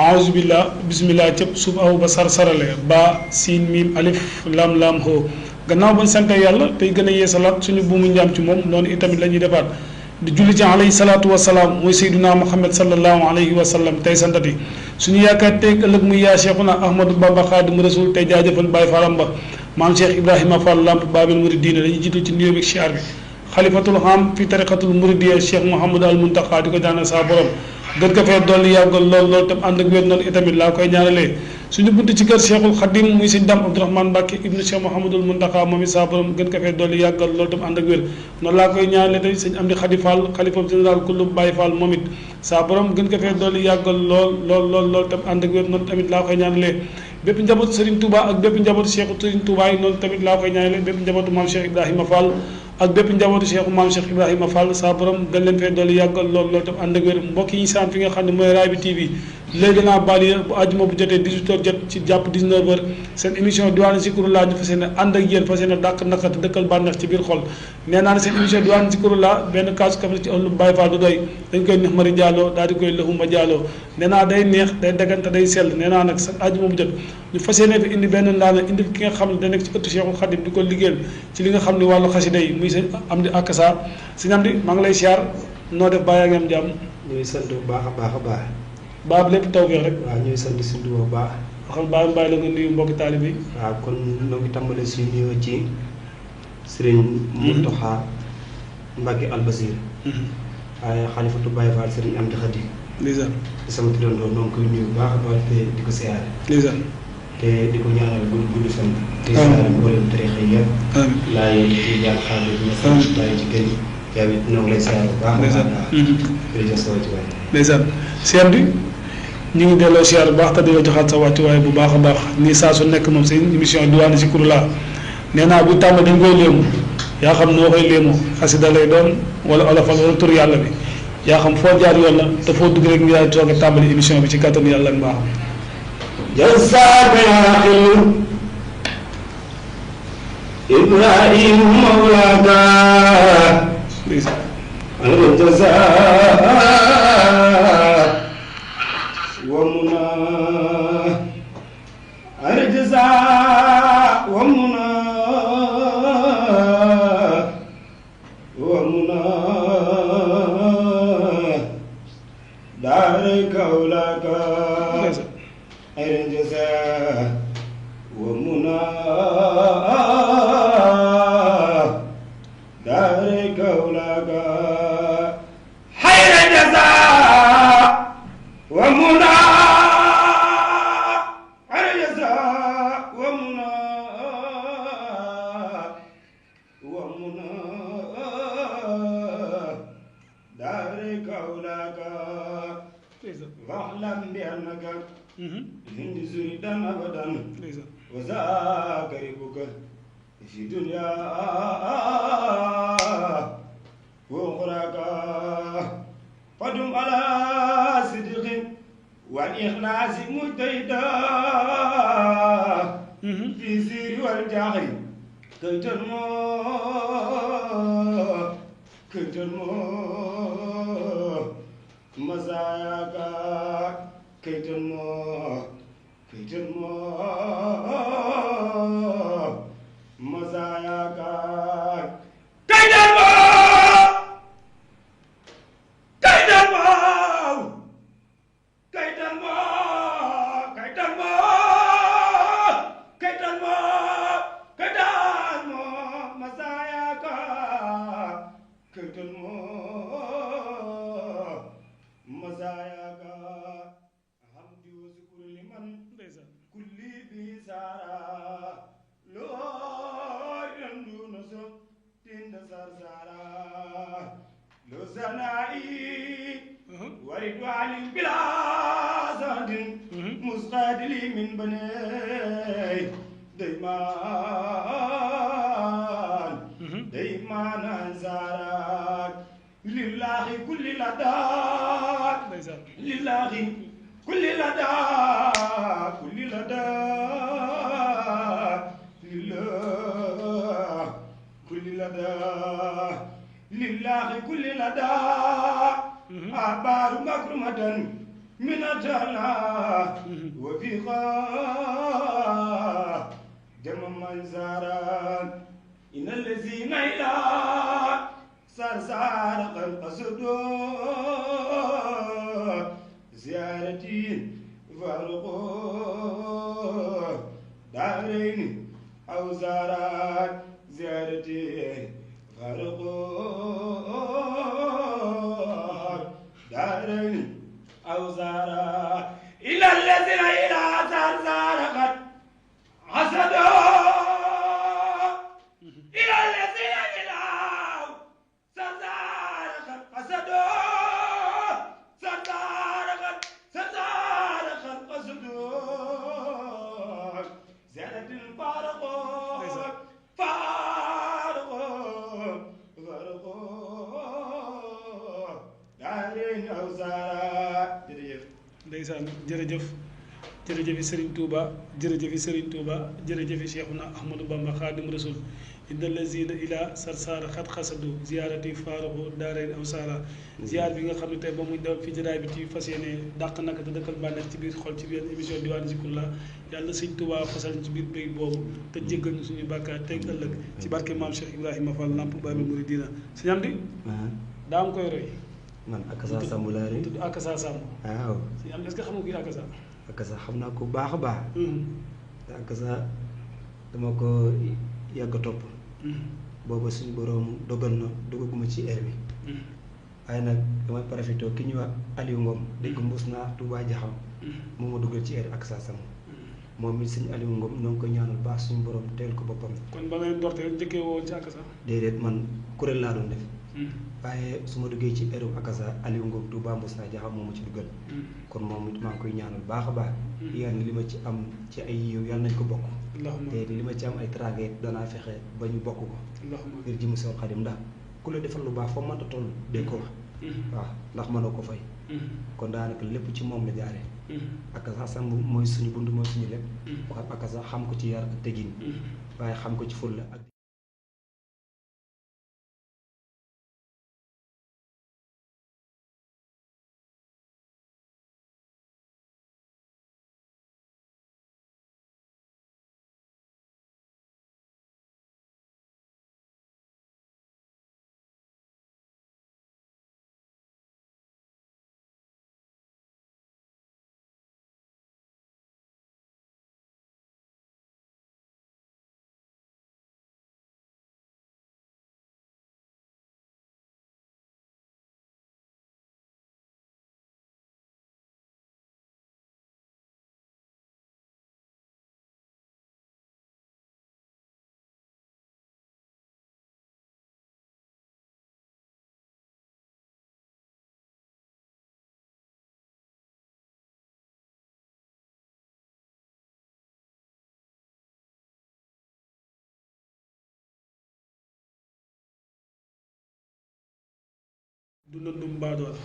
aouzu billah bismillah cëpp suuf aw ba sarsarale ba siin miim alif lam lam ho gannaaw bañ sante yàlla tey gën a yeesalaat suñu buumu njaam ci moom noonu itamit la ñuy defaat di julli ci alayhi salaatu wasalaam mooy sayduna muhammad sallallahu alayhi wa sallam tey santati suñu yaakaar tey ëllëg muy yaa cheikhuna ahmadou bamba xaadimu rasul tey jaajëfal baay faram ba maam cheikh ibrahima fall lamp baabil muridina dañuy jiitu ci nuyoo bi siyaar bi xalifatul xam fi tariqatul muridiya cheikh mouhamadou al muntaqa di ko ñaanal saa borom gën ko fee dolli yàggal lool tam ànd ak wér noonu itamit laa koy ñaanalee suñu bunt ci kër cheikhul xadim muy sëñ dam abdourahmane mbàkke ibnu cheikh mouhamadul muntaqa moom it saa borom gën ko fee dolli yàggal loolu tam ànd ak wér noonu laa koy ñaanalee tamit sëñ amdi xadi fall xalifa général kullub baye fall moom it saa borom gën ko fee dolli yàggal lool tam ànd ak wér noonu tamit laa koy ñaanalee bépp njabootu Serigne Touba ak bépp njabootu Cheikh Serigne Touba yi noonu tamit laa koy ñaanalee bépp njabootu maam Cheikh Ibrahima Fall ak bépp njabootu Cheikh maam Cheikh Ibrahima Fall saa borom gën leen fee dolli yàggal lool tam ànd ak wér mbokk yi ñu saan fi nga xam ne mooy Raay bi TV léegi naa bali bu àjjuma bu jotee 18h jot ci jàpp 19h seen émission Diwaanu Zikrullaah ñu fas yéene ànd ak yéen fas yéene dàq naqat dëkkal bànneex ci biir xol nee naa ne seen émission Diwaanu Zikrullaah benn kaasu kafe ci ëllu Baay Faal du doy dañ koy neex mari jàlloo daal di koy lëxuma jàlloo nee naa day neex day dagante day sell nee naa nag sa àjjuma bu jot ñu fas yéene fi indi benn ndaana indi ki nga xam ne da nekk ci ëttu Cheikhul Khadim di ko liggéeyal ci li nga xam ne wàllu xasida yi muy sëñ Amdi Akasa sëñ Amdi maa ngi lay siyaar noo def bàyyi nga am jàmm ñuy sant bu baax a baax a baax baab lépp tawfeex rek waaw ñuy sant si bu baax waxal bàyyi bàyyi la nga nuyu mbokki taalib yi waaw kon ñoo ngi tàmbale suñu nuyoo ci sëriñ Muntaxa Mbàkke Albasir waaye xalifatu Baye Fall sëriñ Amdi Xadi ndeysaan di sama turandoo noo ngi koy nuyu bu baax a baax te di ko siyaare ndeysaan te di ko ñaanal gudd fan te siyaare mboolem tariixa yi yëpp laay ci jàll xaalis bi ñu bàyyi ci gën yow it ñoo ngi lay siyaare bu baax jërëjëf sa wàccuwaay ndeysaan seet bi ñu ngi delloo siyaar bu baax te di la joxaat sa wàccuwaay bu baax a baax nii saa su nekk moom seen émission Diwaanu Zikrullaah nee naa bu tàmm dañ koy léemu yaa xam noo koy léemu xasida lay doon wala olofal wala tur yàlla bi yaa xam foo jaar yoon la te foo dugg rek ñu daal di toog a tàmbali émission bi ci kattanu yàlla ak mbaaxam jazaaka Ibrahim mawlaka الجزاء ومنى الجزاء ومنى دارك أولاك الجزاء ومنى دارك أولاك ومنى الجزاء ومنى دارك أولاك واعلم بأنك من زردا أبدا وذاك ربك في دنيا وأخراك فدم على صدق والإخلاص مجتهدا في سير والجهل كي تنمو مزاياك كي تنمو مزاياك كي تنمو وردوان بلا زاد مستدل من بني ديمان انزارات لله كل لدى لله كل لدى لله كل لدى لله كل لدى أبار مكرمة من أجلنا وفيقا جم منزارا إن الذين إلى سرسار قد قصدوا زيارتي فارقوا دارين أو زارات زيارتي فارقوا دارين أو زارات إلى الذين إلى سرسار قد حسدوا إلى الذين إلى سرسار قد حسدوا سرسار قد حسدوا زيادة فارقوا دارين أو زارات ndeysaan jërëjëf jërëjëfi Serigne Touba jërëjëfi Serigne Touba jërëjëfi Cheikhuna Ahmadou Bamba Khadim Rasoul inna lazina ila sarsara xat xasadu ziarati faaraxu daareen aw saara ziar bi nga xam ne tey ba muy daw fi jëraay bi ci fas yéene dàq naka te dëkkal bànneex ci biir xol ci biir émission Diwaanu Zikrullaah yàlla Serigne Touba fasal ci biir béy boobu te jéggal ñu suñuy bàkkaar tey ëllëg ci barke maam Cheikh Ibrahima Fall Lamp Baabul Muridiina sëñ Amdi daa am koy roy man Akassa Samb laa rëy tudd Akassa Samb waaw sëñ Amdi est-ce que xam nga kuy Akassa Akassa xam naa ko baax a baax te Akassa dama ko yàgg a topp booba suñu boroom dogal na duggaguma ci air bi waaye nag damay profité ki ñuy wax Aliou Ngom dégg mbuus naa Touba Jaxam moo ma duggal ci air Akassa Samb moom it suñu Aliou Ngom ñoo ngi koy ñaanal baax suñu borom teel ko boppam. kon ba ngay ndorteel njëkkee woo ci Akassa. déedéet man kuréel laa doon def. waaye su ma duggee ci aéro Akassa Aliou Ngom Touba Mbos naa Jaxam moo ma ci duggal. kon moom it maa ngi koy ñaanal baax a baax. yàlla li ma ci am ci ay yiw yàlla nañ ko bokk. te li ma ci am ay teraanga danaa fexe ba ñu bokk ko. ngir jëm Seex Xaadim ndax ku la defal lu baax foo mënta toll day ko wax. waaw ndax mënoo ko fay. kon daanaka lépp ci moom la jaaree. Akassa Samb mooy suñu bunt mooy suñu lépp. wax Akassa xam ko ci yar ak tegin. waaye xam ko ci fulla ak. du lëndum baadoo la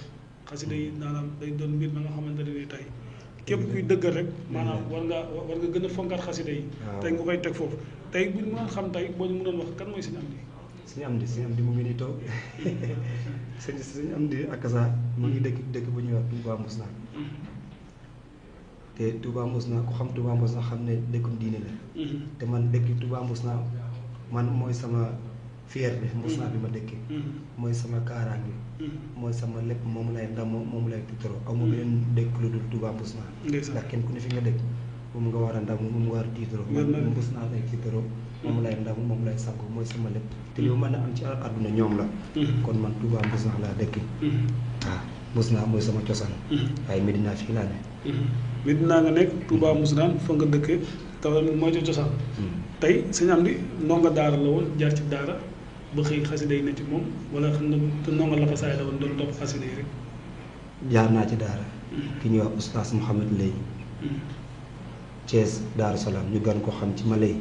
xasida yi maanaam day doon mbir ma nga xamante ne tey képp kuy dëggal rek maanaam war nga gën a fonkaat xasida yi tey nga koy teg foofu tey bu ñu mënoon xam tey boo ñu mënoon wax kan mooy Sëñ Amdi Sëñ Amdi mu ngi nii toog Sëñ Amdi Akassa mu ngi dëkk bu ñuy wax Touba Mbos naa te Touba Mbos naa ku xam Touba Mbos naa xam ne dëkkum diine la te man dëkk Touba Mbos naa man mooy sama fierté Mbos naa bi ma dëkkee mooy sama kaaraange mooy sama lépp moom lay ndam moom lay tutaroo aw ma beneen dëkk lu dul Touba Mbos naa ndax kenn ku ne fi nga dëkk moom nga war a ndam moom nga war a tiitaroo man Mbos naa lay tiitaroo moom lay ndam moom lay sànku mooy sama lépp te li ma mën a am ci àdduna ñoom la kon man Touba Mbos naa laa dëkk waaw Mbos naa mooy sama cosaan waaye Medina fii laa ne Medina nga nekk Touba Mbos naa fa nga dëkkee taw mooy ci cosaan tey Sëñ Amdi ndongo daara la woon jaar ci daara ba xëy xasida yi na ci moom wala xam na te ndongo la fa saay la woon doon topp xasida yi rek jaar naa ci daara ki ñuy wax oustaz Mouhamed Lay Thiès Daaru Salaam ñu gën ko xam ci ma lay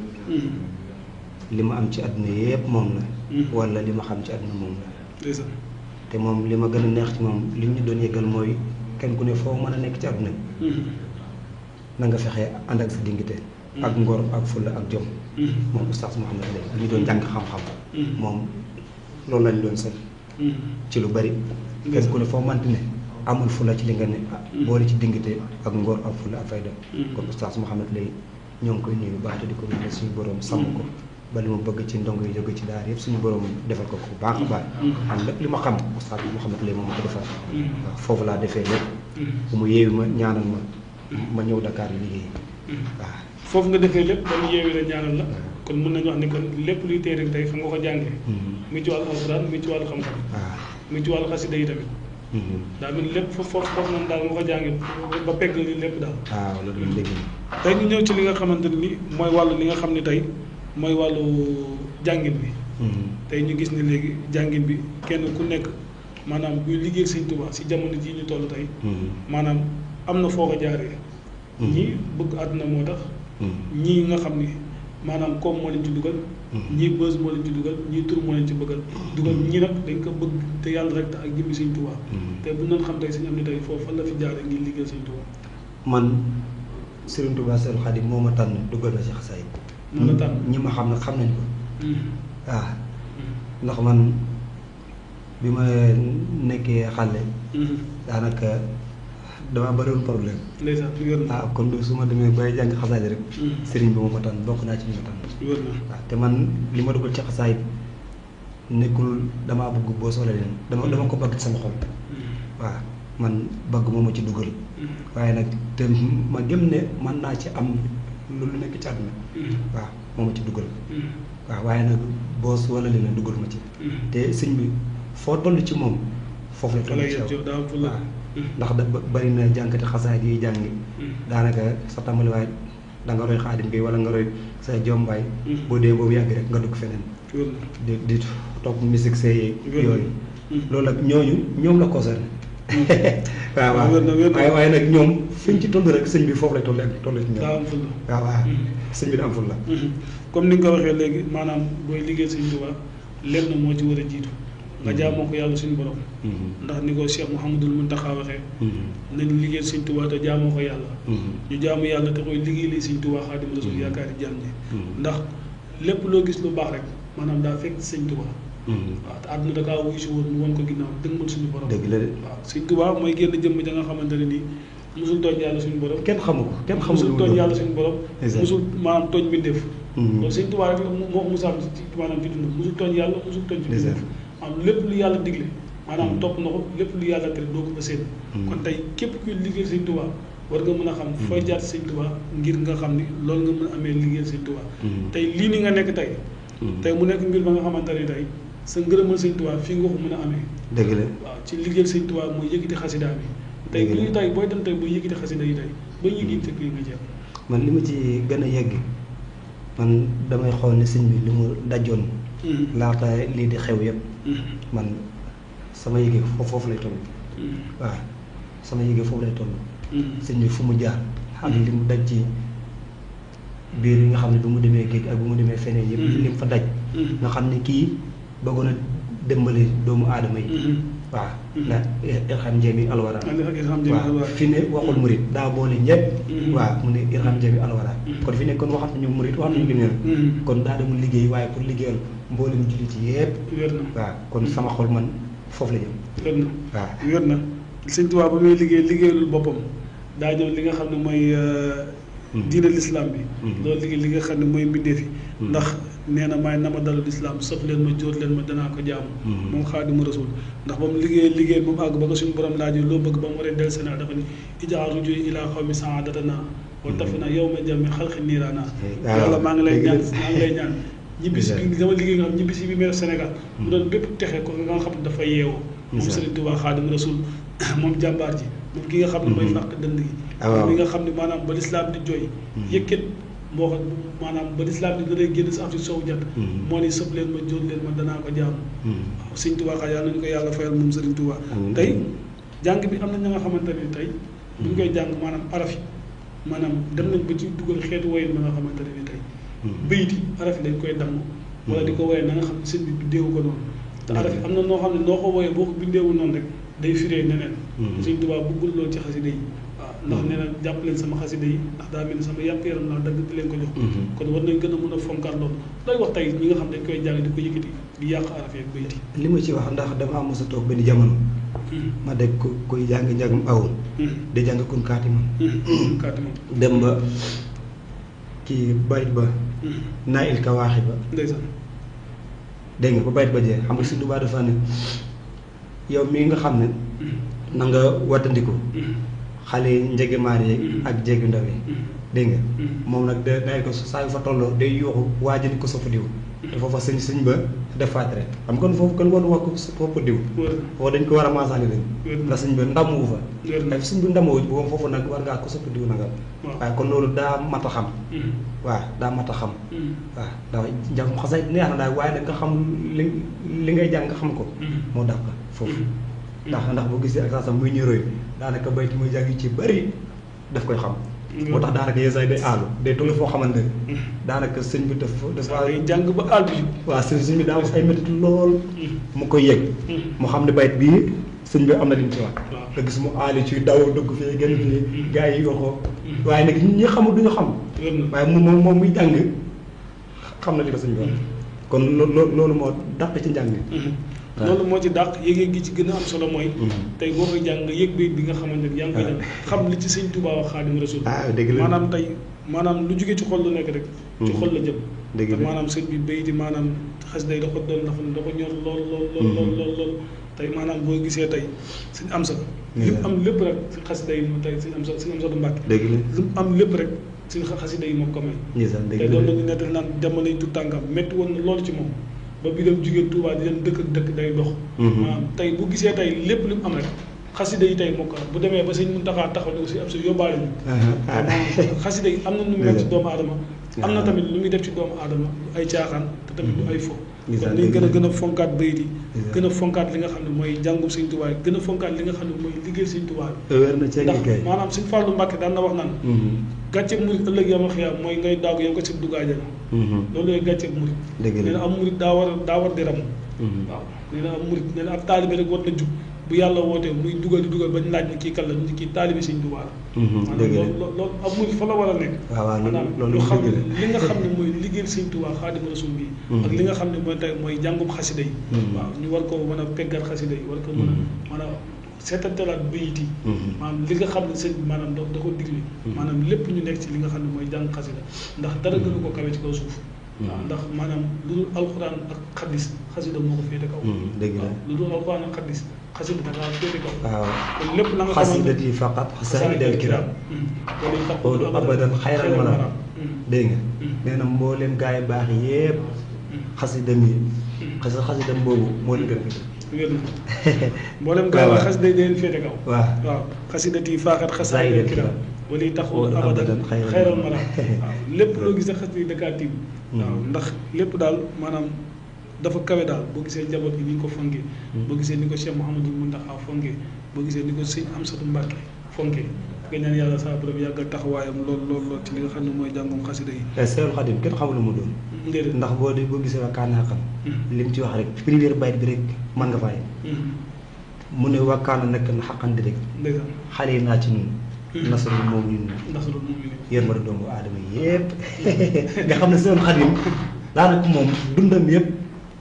li ma am ci àdduna yëpp moom la wala li ma xam ci àdduna moom la te moom li ma gën a neex ci moom li ñu doon yëgal mooy kenn ku ne foo mën a nekk ci àdduna na nga fexe ànd ak sa dignité ak ngor ak fulla ak jom moom oustaz Mouhamed Lay li ñu doon jàng xam-xam moom loolu lañ doon sol ci lu bari kenn ku ne foo manti ne amul fula ci li nga ne boole ci dignité ak ngor ak fula ak fayda kon oustaz Mouhamed Lay ñoo ngi koy nuyu bu baax te di ko ñaanal suñu borom sàmm ko ba li mu bëgg ci ndongo yi jóge ci daar yëpp suñu borom defal ko bu baax a baax am lépp li ma xam oustaz Mouhamed Lay moom ma ko defal waaw foofu laa defee lépp bu mu yeewi ma ñaanal ma ñëw Dakar liggéey waaw foofu nga defee lépp ba mu yeewi la ñaanal la kon mën nañu wax ni kon lépp luy téere tey fa nga ko jàngee muy ci wàllu alxuraan muy ci wàllu xam-xam muy ci wàllu xasida yi tamit daa mel lépp foofu noonu daal nga ko jàngee ba pegg li lépp daal waaw loolu lañ dégg tey ñu ñëw ci li nga xamante ne ni mooy wàllu li nga xam ne tey mooy wàllu jàngin bi tey ñu gis ne léegi jàngin bi kenn ku nekk maanaam buy liggéey Sëñ Tuubaa si jamono jii ñu toll tey maanaam am na foo ko jaaree ñii bëgg àdduna moo tax ñii nga xam ni maanaam koom moo leen ci dugal ñii bës moo leen ci dugal ñii tur moo leen ci bëggal dugal ñii nag dañ ko bëgg te yàlla rek ak jëmmi Sëñ Tuubaa te bu ñu xam tey Sëñ Amdi tey foofu fan la fi jaaree ngir liggéey Sëñ Tuubaa man Serigne Touba Seydou Khadim moo ma tànn dugal ma ci xasaay moo la tànn ñi ma xam nag xam nañ ko waaw ndax man bi ma nekkee xale daanaka damaa bëriwoon problème ndeysaan waaw kon su ma demee bay jàng xasaay rek Serigne bi moo ma tànn bokk naa ci ñi ma tànn waaw te man li ma dugal ci xasaay nekkul damaa bëgg boo soxla leen dama ko bëgg sama xol waaw man bëgg moo ma ci dugal waaye nag te ma gëm ne mën naa ci am lu nekk ci àdduna waaw moo ma ci dugal waaw waaye nag boos wala li na dugal ma ci te sëñ bi foo toll ci moom foofu la toll ci yow waaw ndax da bari na jànkati xasaay yi jàngi daanaka sa tàmbali waaye da nga roy Xaadim Gay wala nga roy sa jombaay boo dee boobu yàgg rek nga dugg feneen di topp musique see yooyu loolu nag ñoom la concerné waaw waaye nag ñoom fi ñu ci toll rek sëñ bi foofu lay toll ak toll ci ñoom. daa am ful la waaw sëñ bi daa am ful la. comme ni nga ko waxee léegi maanaam booy liggéey Sëñ Tuubaa lenn moo ci war a jiitu. nga jaamoo ko yàlla suñu borom. ndax ni ko Cheikh Mouhamadul Mountakha waxee. nañ liggéey Sëñ Tuubaa te jaamoo ko yàlla. ñu jaamu yàlla te koy liggéey li Sëñ Tuubaa Xaadimu Rasuul yaakaari jaam ñi. ndax lépp loo gis lu baax rek maanaam daa fekk Sëñ Tuubaa. waaw te àdduna da kaa wuyu si woon mu won ko ginnaaw dëgmal suñu borom. dëgg la de waaw Sëñ Tuubaa mooy génn jëmm ja nga xamante ne nii musul tooñ yàlla suñu borom. kenn xamu ko kenn xamul musul tooñ yàlla suñu borom. musul maanaam tooñ bindeef. loolu Sëñ Tuubaa rek moo ko musaam ci maanaam ci dund musul tooñ yàlla musul tooñ ci bindeef. maanaam lépp lu yàlla digle maanaam topp na ko lépp lu yàlla tere doo ko fa seen. kon tey képp kuy liggéey Sëñ Tuubaa war nga mën a xam fooy jaar Sëñ Tuubaa ngir nga xam ni loolu nga mën a amee liggéey Sëñ Tuubaa. tey lii ni nga nekk tey. tey mu nekk mbir ba nga xamante ne tey sa ngërëmal Sëñ Tuubaa fii nga ko mën a amee. dëgg la waaw ci liggéeyal Sëñ Tuubaa mooy yëkkati xasida bi. tey bu ñu tey booy dem tey booy yëkkati xasida yi tey ba ñu ngi fekk li nga jeex. man li ma ci gën a yegg man damay xool ne sëñ bi li mu dajoon. laata lii di xew yëpp. man sama yëgee foofu lay toll. waaw sama yëgee foofu lay toll. sëñ bi fu mu jaar. xam li mu daj ci biir yi nga xam ne bu mu demee géej ak bu mu demee feneen yëpp. li mu fa daj. nga xam ne kii bëggoon a dimbali doomu aadama yi. waaw la irham jami alwara. waaw fi ne waxul murit daa boole ñëpp. waaw mu ne irham jami alwara. kon fi ne kon waxat nañu murit wax nañu gën kon daa demul liggéey waaye pour liggéeyal mboolem jullit yëpp. wér na waaw kon sama xol man foofu la jëm. wér na waaw wér na Sëñ Tuubaa ba muy liggéeyalul boppam daa ñëw li nga xam ne mooy diine l'islam bi. loolu liggéey li nga xam ne mooy mbindeef yi. ndax nee na maay nama dalul islam sëf leen ma jóor leen ma danaa ko jaamu. moom Xaadimu Rasuul ndax ba mu liggéey ba mu àgg ba ko suñu borom laajee loo bëgg ba mu waree del Sénégal dafa ni ijaa rujuy ilaa xawmi saadatana wala tafi na yow ma jàmmi xalqi niiraana. yàlla maa ngi lay ñaan ñibbisi bi dama liggéey nga xam ñibbisi bi meew Sénégal mu doon bépp texe ko nga xam ne dafa yeewoo. moom Sëriñ Tuubaa Xaadimu Rasuul moom jàmbaar ji moom ki nga xam ne mooy fàq dënd gi. moom mi nga xam ne maanaam ba lislaam di jooy yëkkat moo ko maanaam ba lislaam di danay génn sa Afrique soowu jant moo ni sëb leen ma jóor leen ma danaa ko jaamu. waaw Sëñ Tuubaa xaar yàlla nañu ko yàlla fayal moom Sëriñ Tuubaa tey jàng bi am na ña nga xamante ne tey bu ñu koy jàng maanaam araf yi maanaam dem nañ ba ci dugal xeetu woyin ba nga xamante ne ni tey bayit yi araf yi dañ koy damm wala di ko woyee na nga xam ne sëñ bi bindeewu ko noonu te araf yi am na noo xam ne noo ko woyee boo ko bindeewu noonu rek day firee neneen. Sëñ Tuubaa bëggul loolu ci xasida yi waaw ndax nee na jàpp leen sama xasida yi ndax daa mel ni sama yàpp yaram laa dagg di leen ko jox. kon war nañ gën a mën a fonkaat loolu looy wax tey ñi nga xam dañ koy jàng di ko yëkkati di yàq araf yi ak bayit yi. li ma ci wax ndax dama mos a toog benn jamono ma dégg ko kuy jàng njàngum aw di jàng kun kaatimam dem ba kii bayit ba naa il ka waaxi ba dégg nga ba bayit ba jeex xam nga Sëñ Tuubaa dafa ne yow mii nga xam ne na nga wattandiku xale njegemaar yi ak jéegu ndaw yi dégg nga moom nag day ko saa yu fa tolloo day yuuxu waajal ko sopp diw te foofa sëñ ba def faatire xam kon foofu kon war wax ko sopp diw foofu dañ ko war a maasaani dañ ndax sëñ ba ndamu fa waaye sëñ bi ndamoo boobu foofu nag war ngaa ko sopp diw nanga waaye kon loolu daa mat a xam waaw daa mat a xam waaw ndax njàng xasay neex na daal waaye da nga xam li ngay jàng nga xam ko moo dàq foofu ndax boo gisee ak saasam muy ñëroy daanaka bayti muy jàng ci bëri daf koy xam moo tax daanaka yenn saa yi day aalu day toll foo xamante ne daanaka sëñ bi dafa jàng ba àll bi waaw sëñ bi daa wax ay métti lool mu koy yëg mu xam ne bayit bii sëñ bi am na liñ ci wax nga gis mu aali ci daw dugg fii gën fii gars yi yoxoo waaye nag ñi xamul duñu xam waaye moom muy jàng xam na li ko sëñ bi wax kon loolu moo dàq ci njàng loolu moo ci dàq yëg-yëg gi ci gën a am solo mooy tey boo koy jàng nga yëg bayit bi nga xamante ne yaa ngi koy jàng xam li ci sëñ Tuubaa wax Xaadimu Rasuul maanaam tey maanaam lu jóge ci xol lu nekk rek ci xol la jëm te maanaam sëñ bi bayit yi maanaam xas day da ko doon dafa ne da ko ñor lool tey maanaam boo gisee tey suñ am sa li mu am lépp rek si xasida yi tey suñ am sa du Mbàkke li mu am lépp rek suñ xasida yi moom ko may tey doon nañu nettali naan jamono yi tout tànkam métti woon na loolu ci moom ba bi dem jugee Touba di dem dëkk ak dëkk day dox maanaam tey bu gisee tey lépp li mu am rek xasida yi tey moo ko bu demee ba sëñ Muntaxa taxaw ne aussi am sa yóbbaale ñu xasida yi am na nu mu mel ci doomu aadama am na tamit lu muy def ci doomu aadama ay caaxaan te tamit du ay fo kon dañ gën a fonkaat bayit yi gën a fonkaat li nga xam ne mooy jàngum sëñ Tuubaa gën a fonkaat li nga xam ne mooy liggéey sëñ Tuubaa ndax maanaam sëñ Fallou Mbacke daan na wax naan gàcce murit ëllëg yama xiyaam mooy ngay daagu yow ko si duggaajal loolu yooyu gàcce murit nee na am murit daa war di ram waaw nee na am murit nee na ab taalibe rek war na jug bu yàlla wootee muy dugal di dugal bañ laaj ne kii kan la ñu kii taalibe sëñ Tuubaa la maanaam loolu ab murit fa la war a nekk maanaam lu xam ne li nga xam ne mooy liggéeyal sëñ Tuubaa Xaadimu Rasuul bi ak li nga xam ne mooy tey mooy jàngum xasida yi waaw ñu war ko mën a peggal xasida yi war ko mën a maanaam seetantalaat bayit yi maanaam li nga xam ne sëñ bi maanaam da ko digle maanaam lépp ñu nekk ci li nga xam ne mooy jàng xasida ndax dara gënu ko kawe ci kaw suuf waaw ndax maanaam lu dul alxuraan ak xadis xasida moo ko féete kaw waaw lu dul alxuraan ak xadis xasida da ngaa féete kaw waaw kon lépp la nga xasidati faqat xasaidal kiram xoolu abadan xayral maram dégg nga nee na mbooleem gaa yi baax yépp xasidam yi xasidam boobu moo leen gën a wér na mboolem gaa yi xas day leen féete kaw waaw xasidati faqat xasaidal kiram wala taxul abadan xayral maram waaw lépp loo gisee xas yi dakaa tiim waaw ndax lépp daal maanaam dafa kawe daal boo gisee njaboot gi ni ñu ko fonkee boo gisee ni ko Cheikh Mouhamadou Mountakha fonkee boo gisee ni ko sëñ Amsatu Mbàkke fonkee nga ñaan yàlla saa borom yàggal taxawaayam lool ci li nga xam ne mooy jàngum xasida yi Seexul Xadim kenn xamul lu mu doon ndax boo gisee wakkaana xam li mu ci wax rek première bayit bi rek mën nga fay mu ne wakkaana nekk na xaqandi rek xale yi naa ci ñun nasarul moom ñun yërmande doomu aadama yépp nga xam ne Seexul Xadim daanaka moom dundam yëpp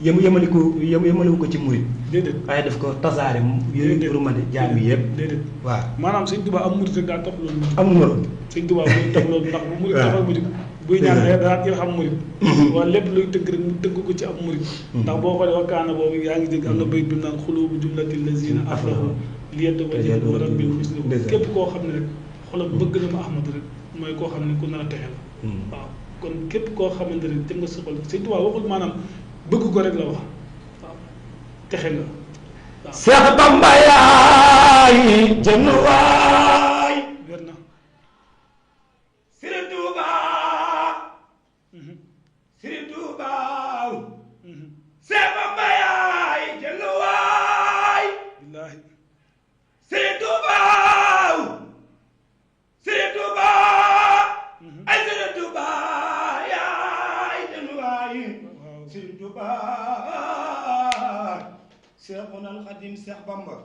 yemaliwu ko ci murit déedéet waaye daf ko tasaare yërmande jaam yi yëpp déedéet waaw maanaam sëñ Tuubaa am murit rek daa tax loolu amul morom sëñ Tuubaa mooy tax loolu ndax bu murit taxal murit buy ñaan daa jël xam murit waaye lépp luy tëgg rek mu tëgg ko ci am murit ndax boo xoolee wakkaana boobu yaa ngi dégg am na bayit bi naan xulubu jumlati lazina aflahu liyetta wajal waram bil muslim képp koo xam ne rek xolam bëgg na ma Ahmadu rek mooy koo xam ne ku nar a texe la waaw kon képp koo xamante ne dem nga sa xol sëñ Tuubaa waxul maanaam bëgg ko rek la wax waaw texe nga waaw Seex Bamba yaay jënd waay wér na Sëriñ Tuuba Sëriñ Tuuba Seex Bamba yaay jënd waay billaahi Sëriñ Tuuba Sëriñ Tuuba ay Sëriñ Tuuba yaay jënd waay Sëriñ Tuuba Seexunal Xadim Seex Bamba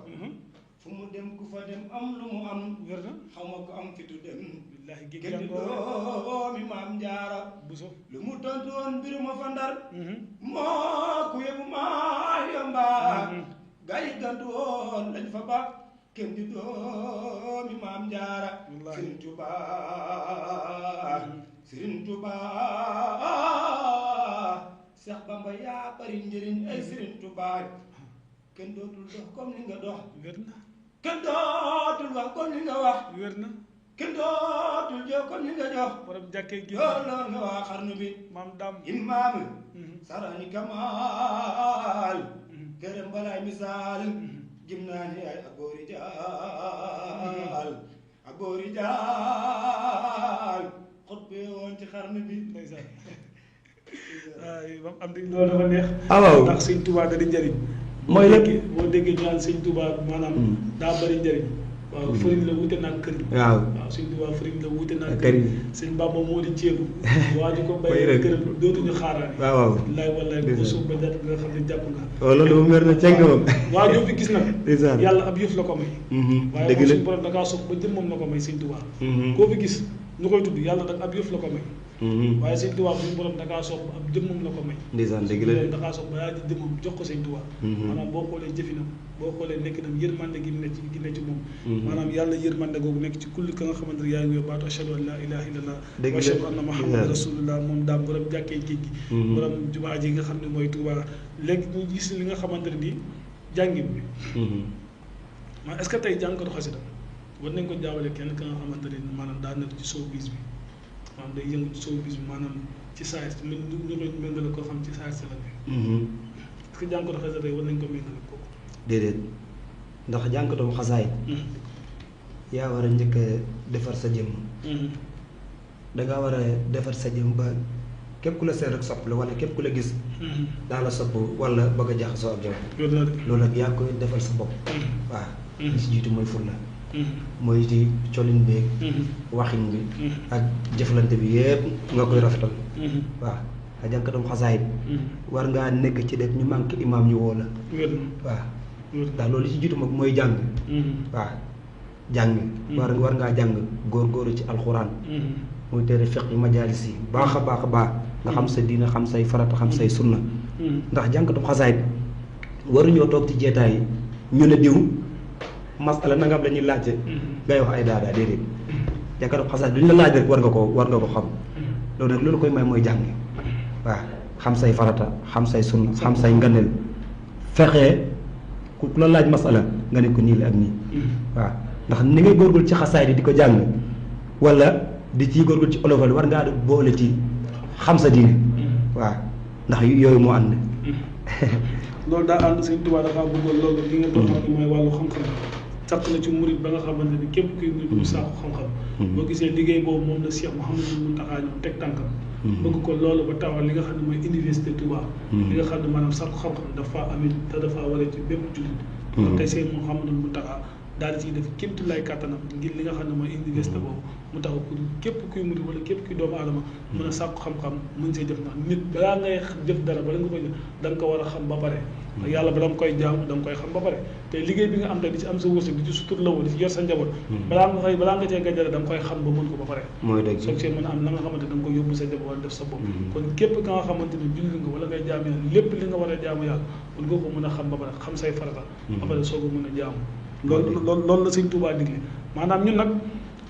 fu mu dem ku fa dem am lu mu am wér na xaw ma ko am fitu dem billaahi gën doomi maam jaara buso lu mu tontu woon mbir ma fa ndar moo ku yóbbu maa yomba gaa yi gàntu woon lañ fa ba kenn di doomi maam jaara Serigne Touba Serigne Touba Cheikh Bamba yaa bari njëriñ ay Serigne Touba kenn dootul dox comme ni nga dox wér na kenn dootul wax comme ni nga wax wér na kenn dootul jox comme ni nga jox borom jàkkee gi loolu nga waa xarnu bi maam daam imaam sarani kamal gërëm balaay misaal jëm naa ni ay aboori jaal xutbe woon ci xarnu bi ndeysaan waaye ba am di loolu dafa neex waaw ndax sëñ Touba da di njëriñ mooy lépp boo déggee ñu naan sëñ Touba maanaam daa bëri njëriñ waaw fëriñ la wute naag kër waaw waaw sëñ Touba fëriñ la wute naag kër sëñ Bamba moo di ceebu waa ji ko bay këram dootuñu xaaraani waaw waaw wallaay wallaay bu suuf ba jàpp nga xam ne jàpp nga waaw loolu moom wér na ceng moom waaw ñoo fi gis nag ndeysaan yàlla ab yëf la ko may waaye dëgg moom la suñu borom da kaa sopp ba jëm moom la ko may sëñ Touba koo fi gis ñu koy tudd yàlla nag ab yëf la ko may waaye sëñ Touba suñu borom da kaa sopp ab jëmmam la ko may ndeysaan dëgg la da kaa sopp ba yaa ji jëmmam jox ko sëñ Touba maanaam boo xoolee jëfinam boo xoolee nekkinam yërmande gi ne ci moom maanaam yàlla yërmande googu nekk ci kulli ka nga xamante ne yaa ngi yow baatu ashhadu an la ilaha illallah wa ashhadu anna muhammadan rasulullah moom daam borom jàkkee géej gi borom jumaa ji nga xam ne mooy Touba léegi ñu gis li nga xamante ne nii jàngin bi maa est-ce que tey jàngkatu xasida war nañ ko jaawale kenn ka nga xamante ne maanaam daa nekk ci showbiz bi maanaam day yëngu ci showbiz bi maanaam ci saa si ñu koy méngale koo xam ci saa si la ne est-ce que jàngkatu xasida tey war nañ ko méngale kooku déedéet ndax jànkatu xasaay yaa war a njëkk a defar sa jëmm dangaa war a defar sa jëmm ba képp ku la seet rek sopp la wala képp ku la gis daa la sopp wala bëgg a jaxasoo ak yow loolu ak yaa koy defal sa bopp waaw li si jiitu mooy fulla mooy ci colin beeg waxin bi ak jëflante bi yëpp nga koy rafetal waaw a jànkatam xasaayit war ngaa nekk ci def ñu manqué imaam ñu woo la waaw ndax loolu li ci jiitu mag mooy jàng waaw jàng war ngaa jàng góor-góoru ci alxuraan muy tere fiq yi majaalis yi baax a baax a baax nga xam sa diina xam say farata xam say sunna ndax jànkatam xasaayit waruñoo toog ci jeetaay yi ñu ne diw masala nangam la ñuy laajte ngay wax ay daadaa déedéet jànkatam xasaayit duñ la laaj rek war nga ko xam loolu nag loolu koy may mooy jàng waaw xam say farata xam say sunna xam say nganeel fexee ku la laaj masala nga ne ko nii la ak nii waaw ndax ni ngay góorgóorlu ci xasaay di ko jàng wala di ci góorgóorlu ci olofal war ngaa boole ci xam sa diine waaw ndax yooyu moo ànd loolu daa ànd sëñ Tuubaa dafa bëggoon loolu li nga doon xam ne mooy wàllu xam-xam sàkk na ci murit ba nga xamante ni képp kuy murit bu sàkku xam-xam boo gisee liggéey boobu moom la Cheikh Mouhamadou Mountakha ñëw teg tànkam bëgg ko loolu ba tawal li nga xam ne mooy université Touba li nga xam ne maanaam sàkku xam-xam dafa amit te dafa waree ci bépp jullit kon tey Cheikh Mouhamadou Mountakha daal di ciy def képp lay kàttanam ngir li nga xam ne mooy université boobu mu taxaw pour képp kuy murit wala képp kuy doomu aadama mën a sàkku xam-xam mën see jëf ndax nit balaa ngay jëf dara bala nga koy jëf da nga ko war a xam ba pare yàlla ba da nga koy jaam da nga koy xam ba pare te liggéey bi nga am tey di ci am sa wërsëg di ci sutur la di ci yor sa njaboot balaa nga cee gàjjale da nga koy xam ba mën ko ba pare soog see mën a am la nga xamante da nga koy yóbbu sa njaboot wala def sa bopp kon képp ka nga xamante ne julli nga wala ngay jaamu yàlla lépp li nga war a jaamu yàlla mën nga ko mën a xam ba pare xam say farata ba pare soog a mën a jaamu loolu la sëñ Tuubaa digle maanaam ñun nag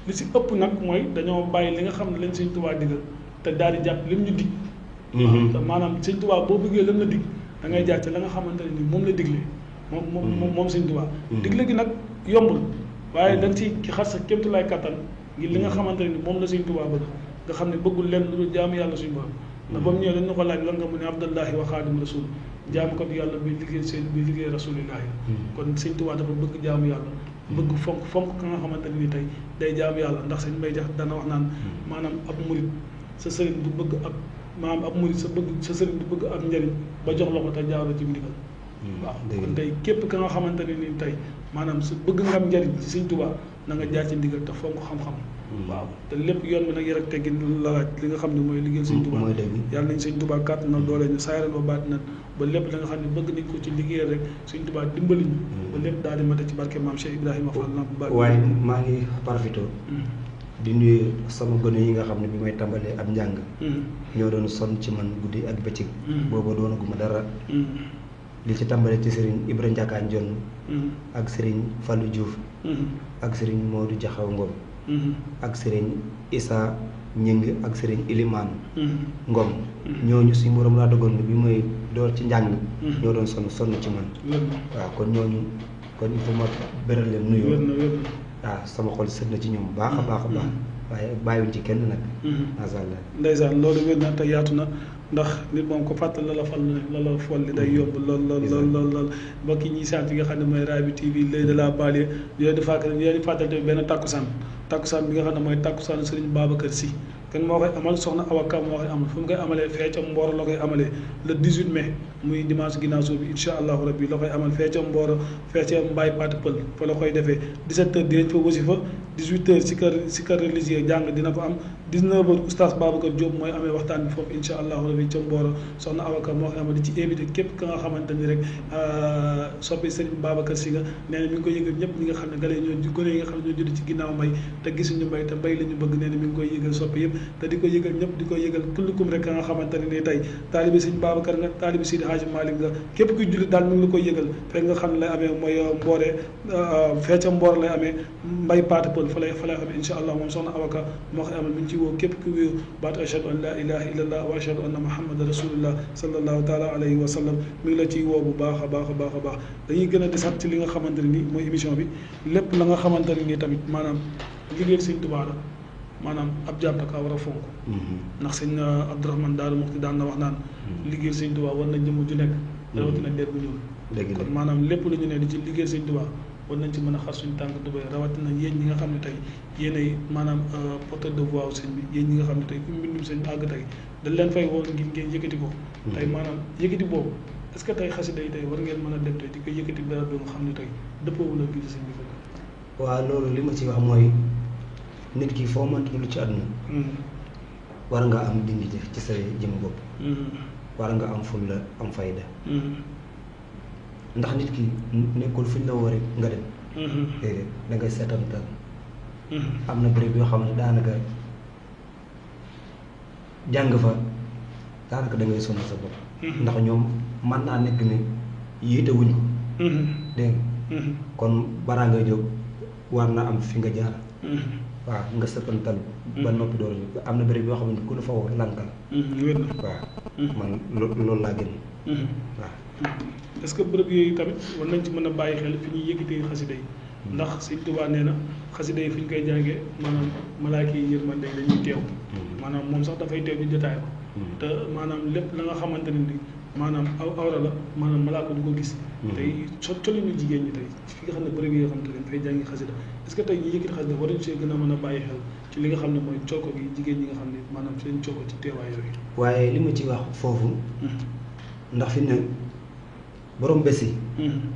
li si ëpp nag mooy dañoo bàyyi li nga xam ne lañ sëñ Tuubaa digal te daal di jàpp lim ñu dig te maanaam sëñ Tuubaa boo bëggee lam la dig da ngay jaar ci la nga xamante ne ni moom la digle moom sëñ Tuubaa digle gi nag yombul waaye dañ ci xar sa kémtu lay kattan ngir li nga xamante ne ni moom la sëñ Tuubaa bëgg nga xam ne bëggul lenn lu jaamu yàlla suñu borom ndax ba mu ñëwee dañ na ko laaj lan nga mu ne abdullahi wa xaadim rasul jaamu ko yàlla bi liggéey rasulillahi kon sëñ Tuubaa dafa bëgg jaamu yàlla bëgg fonk ka nga xamante ne ni tey day jaamu yàlla ndax sëñ Mbay Jax dana wax naan maanaam ab murit sa sëriñ du bëgg ak maanaam ab murit sa sëriñ du bëgg ak njëriñ ba jox la ko te jaaw la ci ndigal waaw kon tey képp ka nga xamante ne ni tey maanaam su bëgg nga am njëriñ ci sëñ Tuubaa na nga jaar ci ndigal te fonk xam-xam waaw te lépp yoon bi nag yar ak teggin la laaj li nga xam ne mooy liggéey sëñ Tuubaa yàlla nañ sëñ Tuubaa kàtt na doole ñu saayaral ba baat na ba lépp la nga xam ne bëgg nañ ko ci liggéey rek sëñ Tuubaa dimbali ñu ba lépp daal di mate ci barke maam Cheikh Ibrahima Fall lamp ba waaye maa ngi profité di nuyu sama gone yi nga xam ne bi may tàmbalee ab njàng ñoo doon sonn ci man guddi ak bëccëg booba doonaguma dara li ci tàmbale ci Serigne Ibra Ndiakane Jonn ak Serigne Fallou Diouf ak Serigne Modou Diakhaw Ngom ak Serigne Issa Ñing ak Serigne Ilimane Ngom ñooñu si borom laa dogoon bi mooy door ci njàng ñoo doon sonn ci man waaw kon ñooñu kon il faut ma beral leen nuyoo waaw sama xol sët na ci ñoom baax a baax a baax waaye bàyyiwuñ ci kenn nag macha allah ndeysaan loolu wér na te yaatu na ndax nit moom ko fàttal la fal ne la folli day yomb lool mbokk yi ñuy sant yi nga xam ne mooy Rabi TV l'œil de la banlieue ñu leen di fàttali tamit benn takkusaan bi nga xam ne mooy takkusaanu Serigne Babacar Sy kan moo koy amal soxna Awa Ka moo koy amal fu mu koy amalee fee ca Mboro la koy amalee le 18 mai muy dimanche ginnaaw suuf bi incha allahu rabbi la koy amal fee ca Mboro fee ca Mbaye Pate Pël fa la koy defee 17h dinañ fa wasifa 18h si kër religieux jàng dina fa am 19h oustaz Babacar Diop mooy amee waxtaan bi foofu incha allahu rabbi ca Mboro soxna Awa Ka moo koy amal di ci invité képp ka nga xamante ni rek soppi Serigne Babacar Sy nga nee na mi ngi koy yëgal ñëpp ñi nga xam ne gone yi nga xam ne ñoo judd ci ginnaaw mbay te gisuñu mbay te mbay la ñu bëgg nee na mi ngi koy yëgal soppi yëpp te di ko yëgal ñëpp di ko yëgal kullukum rek ka nga xamante ne nii tey taalibi Serigne Babacar nga taalibi Seydi Hadji Malick nga képp kuy jullit daal mi ngi la koy yëgal fekk nga xam ne lay amee mooy Mboore fee ca Mboor lay amee Mbay Paate Pël fa lay amee incha allah moom soxna Awa Ka moo koy amal mi ngi ci woo képp ku wéew baatu ashhadu an la ilaha illallah wa ashhadu anna muhammadan rasulullah sallallahu taala alayhi wa sallam mi ngi la ciy woo bu baax a baax a baax a baax dañuy gën a di sax ci li nga xamante ne nii mooy émission bi lépp la nga xamante ne nii tamit maanaam liggéeyal Sëñ Tuubaa la maanaam ab jaam da kaa war a fonk ndax sëñ Abdourahmane Daaru Muxti daan na wax naan liggéeyal Sëñ Tuubaa war na jëmm ju nekk rawatina der bu ñuul kon maanaam lépp lu ñu ne di ci liggéeyal Sëñ Tuubaa war nañ ci mën a xar suñu tànk dubay rawatina yéen ñi nga xam ne tey yéenay maanaam porteur de voix sëñ bi yéen ñi nga xam ne tey ku mbindum sëñ àgg tey dañ leen fay woon ngeen yëkkati ko tey maanaam yëkkati boobu est-ce que tey xasida yi tey war ngeen mën a dem tey di ko yëkkati dara doon xam ne tey dëppoowul ak gis sëñ bi fekk waaw loolu li ma ci wax mooy nit ki foo mënti lu ci àdduna war nga am dignité ci sa jëm bopp war nga am fulla am fayda ndax nit ki nekkul fuñ la woo rek nga dem déedéet da ngay seetantal am na béréb yoo xam ne daanaka jàng fa daanaka da ngay sonn sa bopp ndax ñoom mën naa nekk ne yéete wuñ ko dégg nga kon balaa ngay jóg war na am fi nga jaar waaw nga seetantal ba noppi door am na béréb yoo xam ne ku la fa woo lankal waaw man loolu laa gën waaw est-ce que bërëb yooyu tamit war nañ ci mën a bàyyi xel fi ñuy yëkkatee xasida yi ndax Sëñ Tuubaa nee na xasida yi fi ñu koy jàngee maanaam malaaka yi yërmande dañuy teew maanaam moom sax dafay teew ci jotaay ba te maanaam lépp la nga xamante ne ni maanaam awra la maanaam malaaka du ko gis tey colinu jigéen ñi tey fi nga xam ne bërëb yi nga xam te ne dafay jàngi xasida est-ce que tey ñi yëkkati xasida war nañ see gën a mën a bàyyi xel ci li nga xam ne mooy cokko gi jigéen ñi nga xam ne maanaam seen cokko ci teewaay yooyu waaye li ma ci wax foofu ndax fi ne borom bés yi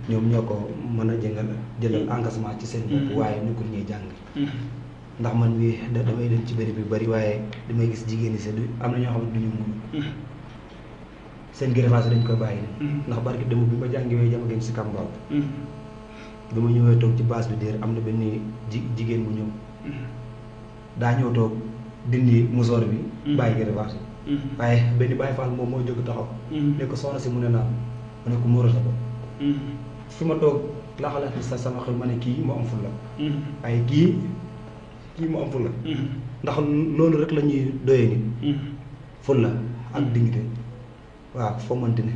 ñoom ñoo ko mën a jëlal engagement ci seen bopp waaye nekkul ñuy jàng ndax man mii damay dem ci bëri bi bëri waaye damay gis jigéen ñi du am na ñoo xam ne duñu mun seen greffage dañ koy bàyyi ndax barki dem bi ma jàngi wee jama gën si kambaaw bi ma ñëwee toog ci base bi déer am na benn jigéen bu ñëw daa ñëw toog dindi musoor bi bàyyi greffage waaye benn Baay Faal moom moo jóg taxaw ne ko soxna si mu ne naan ma ne ko muur sa bopp fi ma toog laa xalaat sa sama xel ma ne kii moo am fulla waaye kii moo am fulla ndax loolu rek la ñuy doyee nit fulla ak dignité waaw foo mënti ne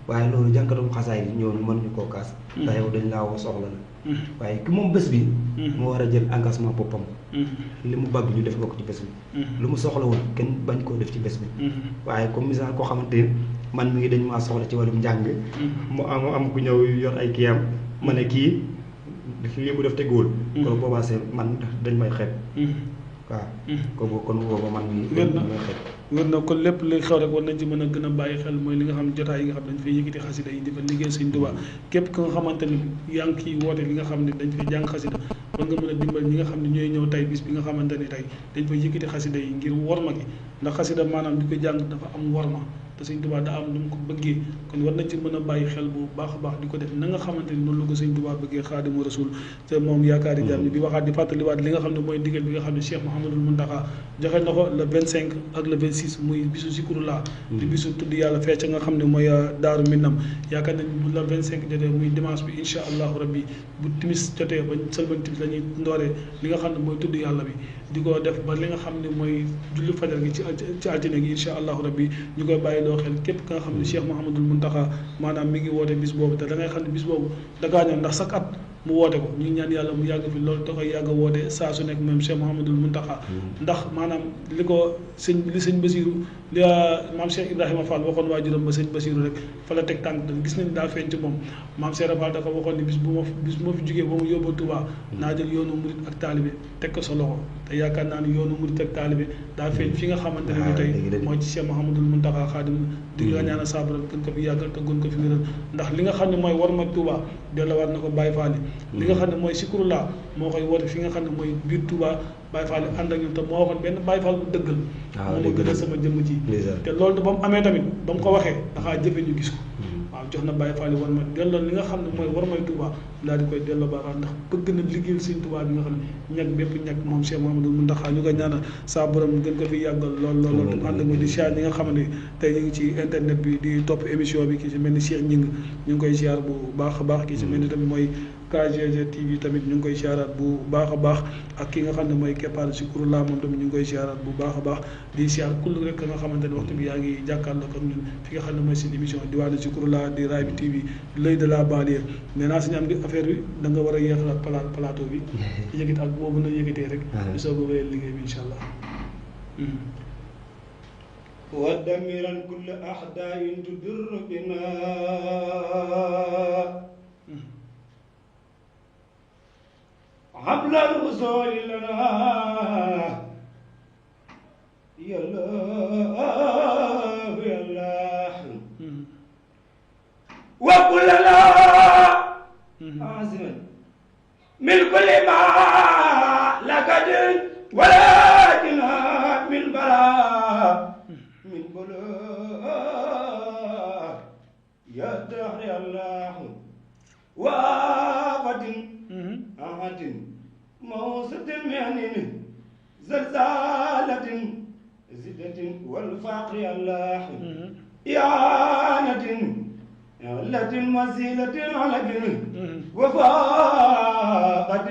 waaye loolu jànkatum xasaay yi ñëw na mënuñu koo kaas ndax yow dañ laa woo soxla na waaye ki moom bés bi moo war a jël engagement boppam li mu bëgg ñu def ko ci bés bi lu mu soxlawul kenn bañ koo def ci bés bi waaye comme misaal koo xamante ne man mi ngi dañ maa soxla ci wàllum njàng mu am ku ñëw yor ay kiyam ma ne kii lii mu def teguwul kon boobaa seen man dañ may xeeb waaw kon booba man mi may xeeb wér na kon lépp li xew rek war nañ ci mën a gën a bàyyi xel mooy li nga xam ne jotaay yi nga xam ne dañ fay yëkkati xasida yi di fa liggéey Sëñ Tuubaa képp ka nga xamante ni yaa ngi kii woote li nga xam ne dañ fay jàng xasida war nga mën a dimbal ñi nga xam ne ñooy ñëw tey bis bi nga xamante ni tey dañ fay yëkkati xasida yi ngir worma gi ndax xasida maanaam di ko jàng dafa am worma te sëñ Tuubaa daa am nu mu ko bëggee kon war nañ ci mën a bàyyi xel bu baax a baax di ko def na nga xamante ni noonu la ko sëñ Tuubaa bëggee Xaadimu Rasuul te moom yaakaari jaam ñi di waxaat di fàttaliwaat li nga xam ne mooy ndigal bi nga xam ne Cheikh Mouhamadul Mountakha joxe na ko le 25 ak le 26 muy bisu Zikrullah di bisu tudd yàlla fecc nga xam ne mooy Daaru Minam yaakaar nañ bu le 25 jotee muy dimanche bi incha allahu rabbi bu timis jotee ba sëlban timis la ñuy ndooree li nga xam ne mooy tudd yàlla bi di ko def ba li nga xam ne mooy julli fajar gi ci altine gi incha allahu rabbi ñu koy bàyyi loo xel képp ka nga xam ne Cheikh Mouhamadul Mountakha maanaam mi ngi woote bis boobu te da ngay xam ne bis boobu dakaa ñëw ndax chaque at mu woote ko ñu ñaan yàlla mu yàgg fi loolu da koy yàgg a woote saa su nekk même Cheikh Mouhamadul Mountakha ndax maanaam li ko sëñ Basiru li maam Cheikh Ibrahima Fall waxoon waajuram ba sëñ Basiru rek fa la teg tànk gis nañ daa feeñ ci moom maam Cheikh Fall da ko waxoon ni bis bu ma fi jugee ba mu yóbbu Touba naa jël yoonu murit ak taalibe teg ko sa loxo te yaakaar naa ni yoonu murit ak taalibe daa feeñ fi nga xamante ne ni tey mooy ci Cheikh Mouhamadul Mountakha Xaadim di nga ñaanal saabara gën ko fi yàggal te gën ko fi wéral ndax li nga xam ne mooy war ma Touba delluwaat na ko Baye Fall li nga xam ne mooy Zikrullah moo koy woote fi nga xam ne mooy biir Touba Baye Fall ànd ak ñun te moo waxoon benn Baye Fall bu dëggal moo ma gënal sama jëmm ji te loolu ba mu amee tamit ba mu ko waxee daxaa jëfe ñu gis ko waaw jox na Baye Fall war ma delloo li nga xam ne mooy war may Touba daal di koy delloo Baye Fall ndax bëgg na liggéeyal Sëñ Touba bi nga xam ne ñag bépp ñag moom Cheikh Mouhamadou Mountakha ñu koy ñaanal saa borom gën ko fi yàggal lool te ànd ak ma di siyaar ñi nga xam ne tey ñu ngi ci internet bi di topp émission bi kii si mel ni Cheikh Ñing ñu ngi koy siyaar bu baax a baax kii si mel ni tamit mooy KGG TV tamit ñu ngi koy siyaaraat bu baax a baax ak ki nga xam ne mooy Keppaaru Zikrullah moom tamit ñu ngi koy siyaaraat bu baax a baax di siyaar kull rek ka nga xamante ne waxtu bi yaa ngi jàkkaarloo ak ñun fi nga xam ne mooy seen émission Diwaanu Zikrullah di Raay bi TV l'œil de la banlieue nee naa suñu am di affaire bi da nga war a yeexalaat plateau bi yëkkati ak boobu na yëkkatee rek ñu soog a wéyal liggéey bi incha allah ودمرا كل أحداء تدر بنا حبل الوصول لنا يا الله يا الله وكلنا عازما من كل ما لك دين ولكن من بلاء من بلاء يا دهر الله وآفة أحد موسة مهن زلزالة زدة والفقر الله إعانة علة مزيلة علق وفاقة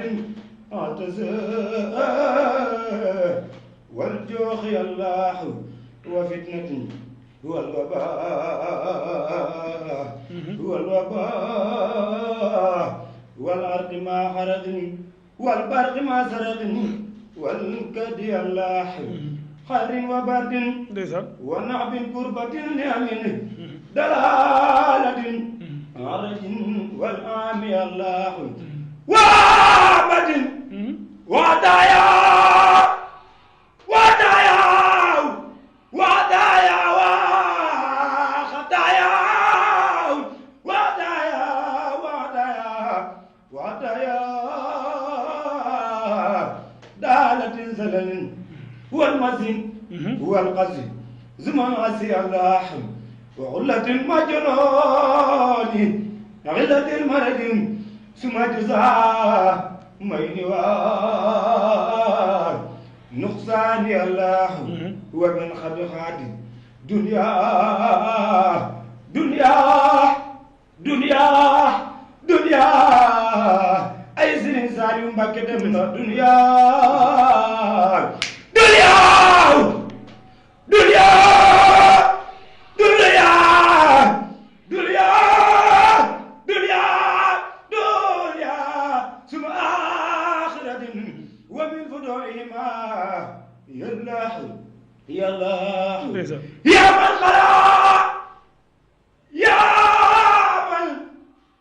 اعتزاء والجوخ الله وفتنة هو الوباء والأرض ما حرق والبرق ما سرق والكدي الله خير وبرد ونعب كربة نعم دلالة عرج والعامي الله وعبد وعدايا وعدايا وعدايا وخدايا وعدايا وعدايا وعدايا دالة زلل والمزين والقزي زمن عسي الله وغلة المجنون غلة المرد ثم جزاء مينوان نقصان الله ومن خد خادي دنيا دنيا دنيا دنيا أي سنين سالي مبكة من الدنيا دنيا دنيا دنيا دنيا دنيا دنيا ثم آخرة ومن فضوعهما يا الله يا الله يا من خلق يا من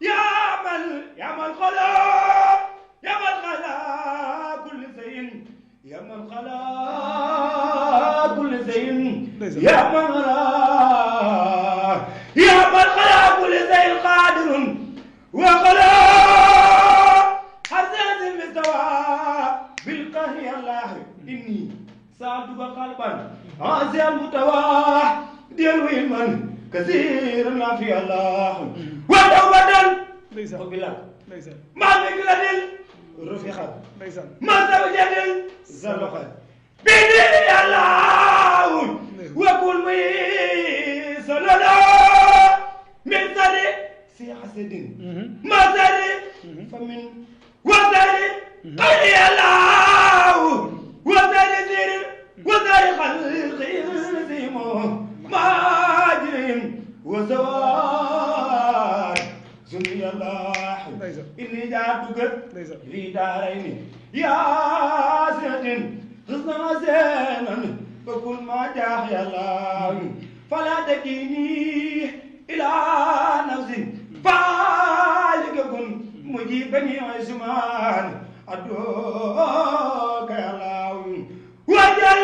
يا من يا من خلق يا من خلق كل شيء يا من خلق كل شيء يا من خلق يا من خلق كل شيء قادر وخلق حسنة المستوى بالقهر يا الله إني سألتك قلبا عاسيا متوحدا ديال ويمن كثير ما في الله وتوبة ndeysaan وبلا ndeysaan ما بقلة رفيقة ndeysaan ما زوجة زلقة بدين الله وكل ميسر لنا من سري في حسد ما سري فمن وسري قضي الله وسري سير وسري خلقي زيمو ماجرين وزوار زني الله إني جاتك في دارين يا سيدين حسنا زينا فكل ما جاء يا الله فلا تكيني إلى نفسي فالك كن مجيبني عزمان أدوك يا الله وجل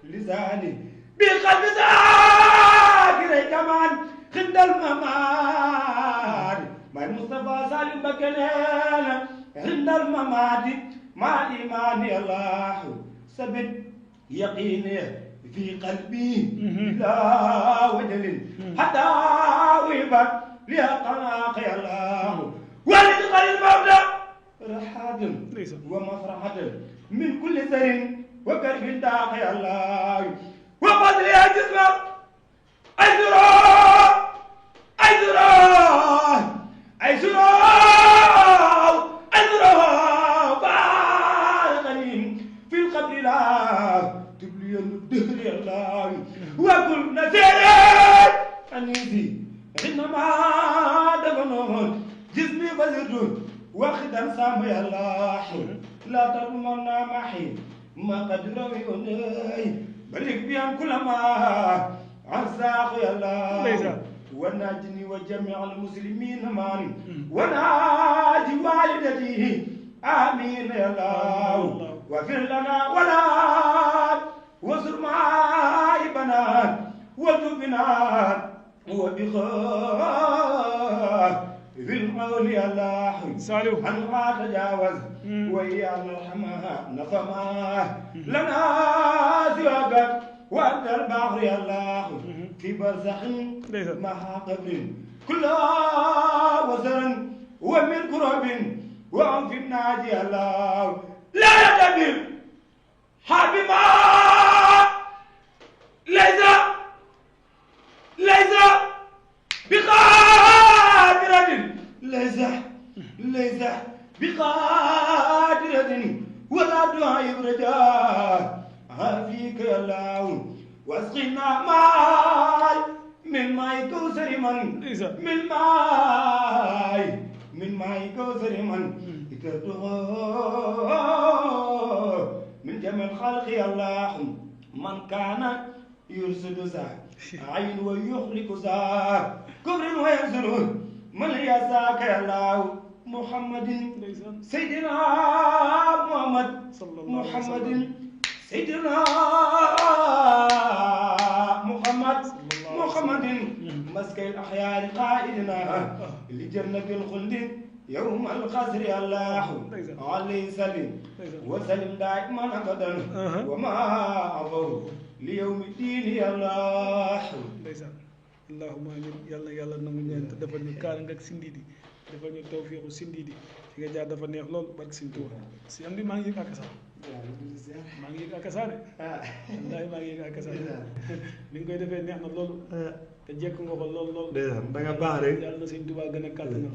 لساني بقلب ذاكر كمان خند الممات مع المصطفى سالم بكنان عند الممات مع الإيمان الله ثبت يقيني في قلبي لا وجل حتى ويبت لأقناق الله ولدخل المولى رحاد ومفرحة من كل سر وكرب داقي الله وفضل يا جسم بالغني في القبر لا تبلي الدهر الله وكل نسير أنيسي إنما دفنون جسمي فزرت واخدا سامي الله لا تضمنا محي ما قد روي بلغ بيان كل ما عزاق يا الله وناجني وجميع المسلمين مان وناجي والدتي آمين يا الله واغفر لنا ولا وزر معاي بنات وتبنا وبخاف في المول يا الله عن ما تجاوز ويانا الحماه نفما لنا سواك وانت البحر يا الله في برزخ مع قبر كل وزن ومن كرب وعن في الناجي يا الله لا يقدر حبيبا ليس بقادرة ليس بقادرة ولا دعاء برجاء فيك يا الله واسقنا ماء من ماء كوثر من ماء كوثر من من جميع الخلق يا الله من كان يرسل ذا عين ويخلق ذا كبر وينزل من يساك يا الله محمد سيدنا محمد سيدنا محمد مسك الأحياء قائدنا لجنة الخلد يوم القصر يا الله عليه سلم وسلم دائما أبدا وما عبر ليوم الدين يا الله allahumma amin yàlla nangu ñaan te defal ñu kaar nga ak sindidi defal ñu tawfiixu sindidi fi nga jaar dafa neex lool barke Sëñ Tuuba si am di maa ngi yëg akasa maa ngi yëg akasa de wallaahi maa ngi yëg akasa ni nga koy defee neex na loolu te jekk nga ko lool da nga baax rek yàlla na Sëñ Tuuba gën a kàttanal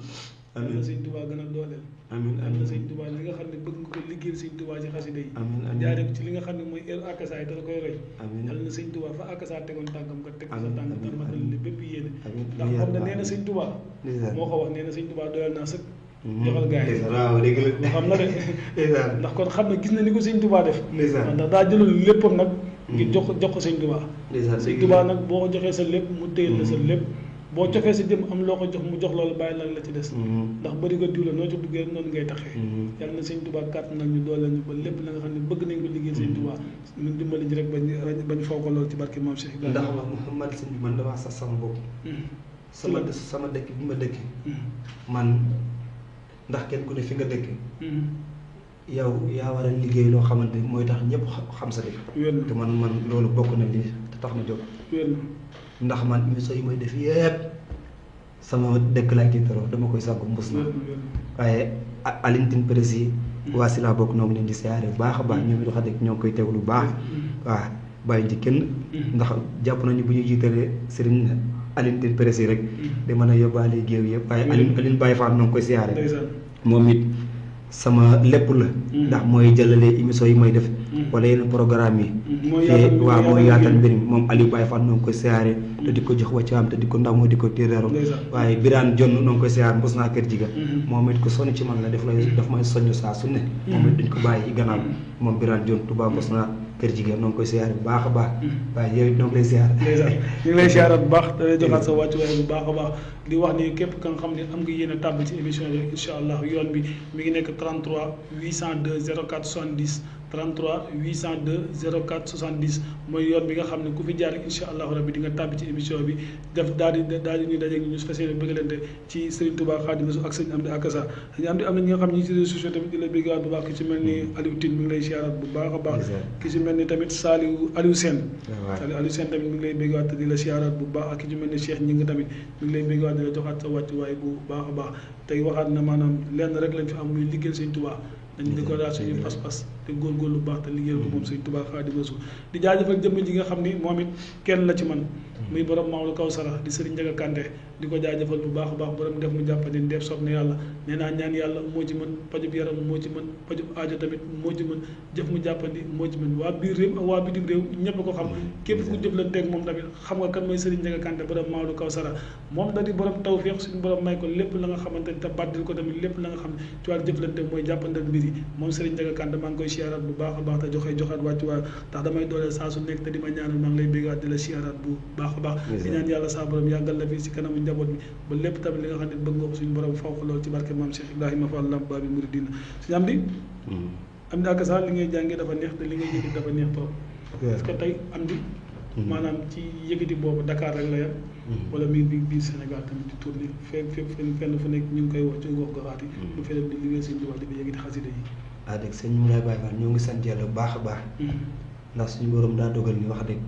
yàlla na Sëñ Tuuba gën a dooleel amiin yàlla na Sëñ Tuuba li nga xam ne bëgg nga ko liggéeyal Sëñ Tuuba ci xasida yi jaaree ko ci li nga xam ne mooy akasa yi te la koy roy yàlla na Sëñ Tuuba fa akasa tegoon tànkam nga teg sa tànk te matal li bépp yéene ndax xam ne nee na Sëñ Tuuba moo ko wax nee na Sëñ Tuuba doyal naa sëkk joxal gars yi waaw dégg la xam na de ndax kon xam ne gis na ni ko Sëñ Tuuba def ndax daa jëlul léppam nag ngir jox ko Sëñ Tuuba Sëñ Tuuba nag boo ko joxee sa lépp mu téyel la sa lépp boo cofee sa jëm am loo ko jox mu jox loolu bàyyi la ci des ndax bëri ko diw la noo ci duggee noonu ngay taxee yàlla na Sëñ Tuuba kàttan nag ñu dooleel ñu ba lépp la nga xam ne bëgg nañ ko liggéey Sëñ Tuuba ñu dimbali ñu rek bañ faw ko loolu ci barke Maam Cheikh Ibrahima ndax wax Mouhamad sëñ bi man damaa sax sama bopp sama dëkk bi ma dëkk man ndax kenn ku ne fi nga dëkk yow yaa war a liggéey loo xamante ni mooy tax ñëpp xam sa dëkk. te man loolu bokk na li te tax na jóg. ndax man émission yi may def yëpp sama dëkk laay tiitaroo dama koy sàggu mbus na waaye Alioune Tine Prési waa si laa bokk ñoo ngi leen di siyaare bu baax a baax ñoom it wax dëgg ñoo ngi koy teewlu bu baax waaw bàyyi ci kenn ndax jàpp nañu bu ñu jiitalee Serigne Alioune Tine Prési rek di mën a yóbbaale géew yëpp waaye Alioune Baye Fall ñoo ngi koy siyaare moom it sama lépp la ndax mooy jëlale émission yi may def wala yeneen programme yi te waaw mooy yaatal mbir mi moom Aliou Baye Fall noo ngi koy siyaare te di ko jox wàccaam te di ko ndax moo di ko téeréero waaye Birane Jonn noo ngi koy siyaare mbos naa kër jiga moom it ko sonn ci man la daf may soññ saa su ne moom it duñ ko bàyyi gannaaw moom Birane Jonn Touba mbos naa kër jigéen noo ngi koy siyaare bu baax a baax waaye yow it noo ngi lay siyaare ñu ngi lay siyaare bu baax te joxaat sa wàccuwaay bu baax a baax di wax ni képp ka nga xam ne am nga yéen a tàbb ci émission bi incha allah yoon bi mi ngi nekk 33 802 04 70 33 802 04 70 mooy yoon bi nga xam ne ku fi jaar incha allahu rabbi di nga tàbbi ci émission bi def daal di ñuy dajeeg ñu fas yéene bëggalante ci Serigne Touba Khadim Rassoul ak sëñ Amdi Akassa sëñ Amdi am na ñi nga xam ne ñi ci réseaux sociaux tamit di la béggaat bu baax ki ci mel ni Aliou Tine mi ngi lay siyaaraat bu baax a baax ki ci mel ni tamit Aliou Sène tamit mi ngi lay béggaat te di la siyaaraat bu baax ak ki ci mel ni Cheikh Ñing tamit mi ngi lay béggaat di la joxaat sa wàccuwaay bu baax a baax tey waxaat na maanaam lenn rek lañ fi am muy liggéeyal sëñ Touba dañu di ko daal suñu pas-pas te góorgóorlu bu baax te liggéeyal ko moom sëñ Touba Xaadimu Rasuul di jaajëfal jëmm ji nga xam ni moom it kenn la ci man muy borom Maodo Kawsara di Serigne Ndiaga Kanté di ko jaajëfal bu baax a baax borom def mu jàppandi ndeef soob na yàlla nee naa ñaan yàlla moo ci mën pajub yaram moo ci mën pajub aajo tamit moo ci mën jëf mu jàppandi moo ci mën waa biir réew ak waa bitim réew ñëpp ko xam képp ku jëflanteeg moom tamit xam nga kan mooy Serigne Ndiaga Kanté borom Maodo Kawsara moom da di borom tawfeex suñu borom may ko lépp la nga xamante ni te baddil ko tamit lépp la nga xam ne ci wàllu jëflante mooy jàppandal mbir yi moom Serigne Ndiaga Kanté maa ngi koy siyaaraat bu baax a baax te joxaat wàccu waa ndax damay dooleel saa su nekk te di ma ñaanal maa ngi lay béggaat di la siyaaraat bu baax a baax di ñaan yàlla saa borom yàggal la fii si kanamu njaboot bi ba lépp tamit li nga xam ne bëgg nga ko suñu borom faw ko lool ci barke maam Cheikh Ibrahima Fall Lamp Babi Mouridina suñu am di Akassa li ngay jàngee dafa neex te li ngay yëgati dafa neex trop parce que tey am di maanaam ci yëgati boobu Dakar rek la yem wala mi biir Sénégal tamit di tourné fépp fenn fu nekk ñu ngi koy wax ci gox goxaat yi lu fee dem di liggéey sëñ Tuubaa di yëgati xasida yi dëgg sëñ Moulay Baye Fall ñoo ngi sant yàlla bu baax a baax ndax suñu borom daa dogal ni wax dëgg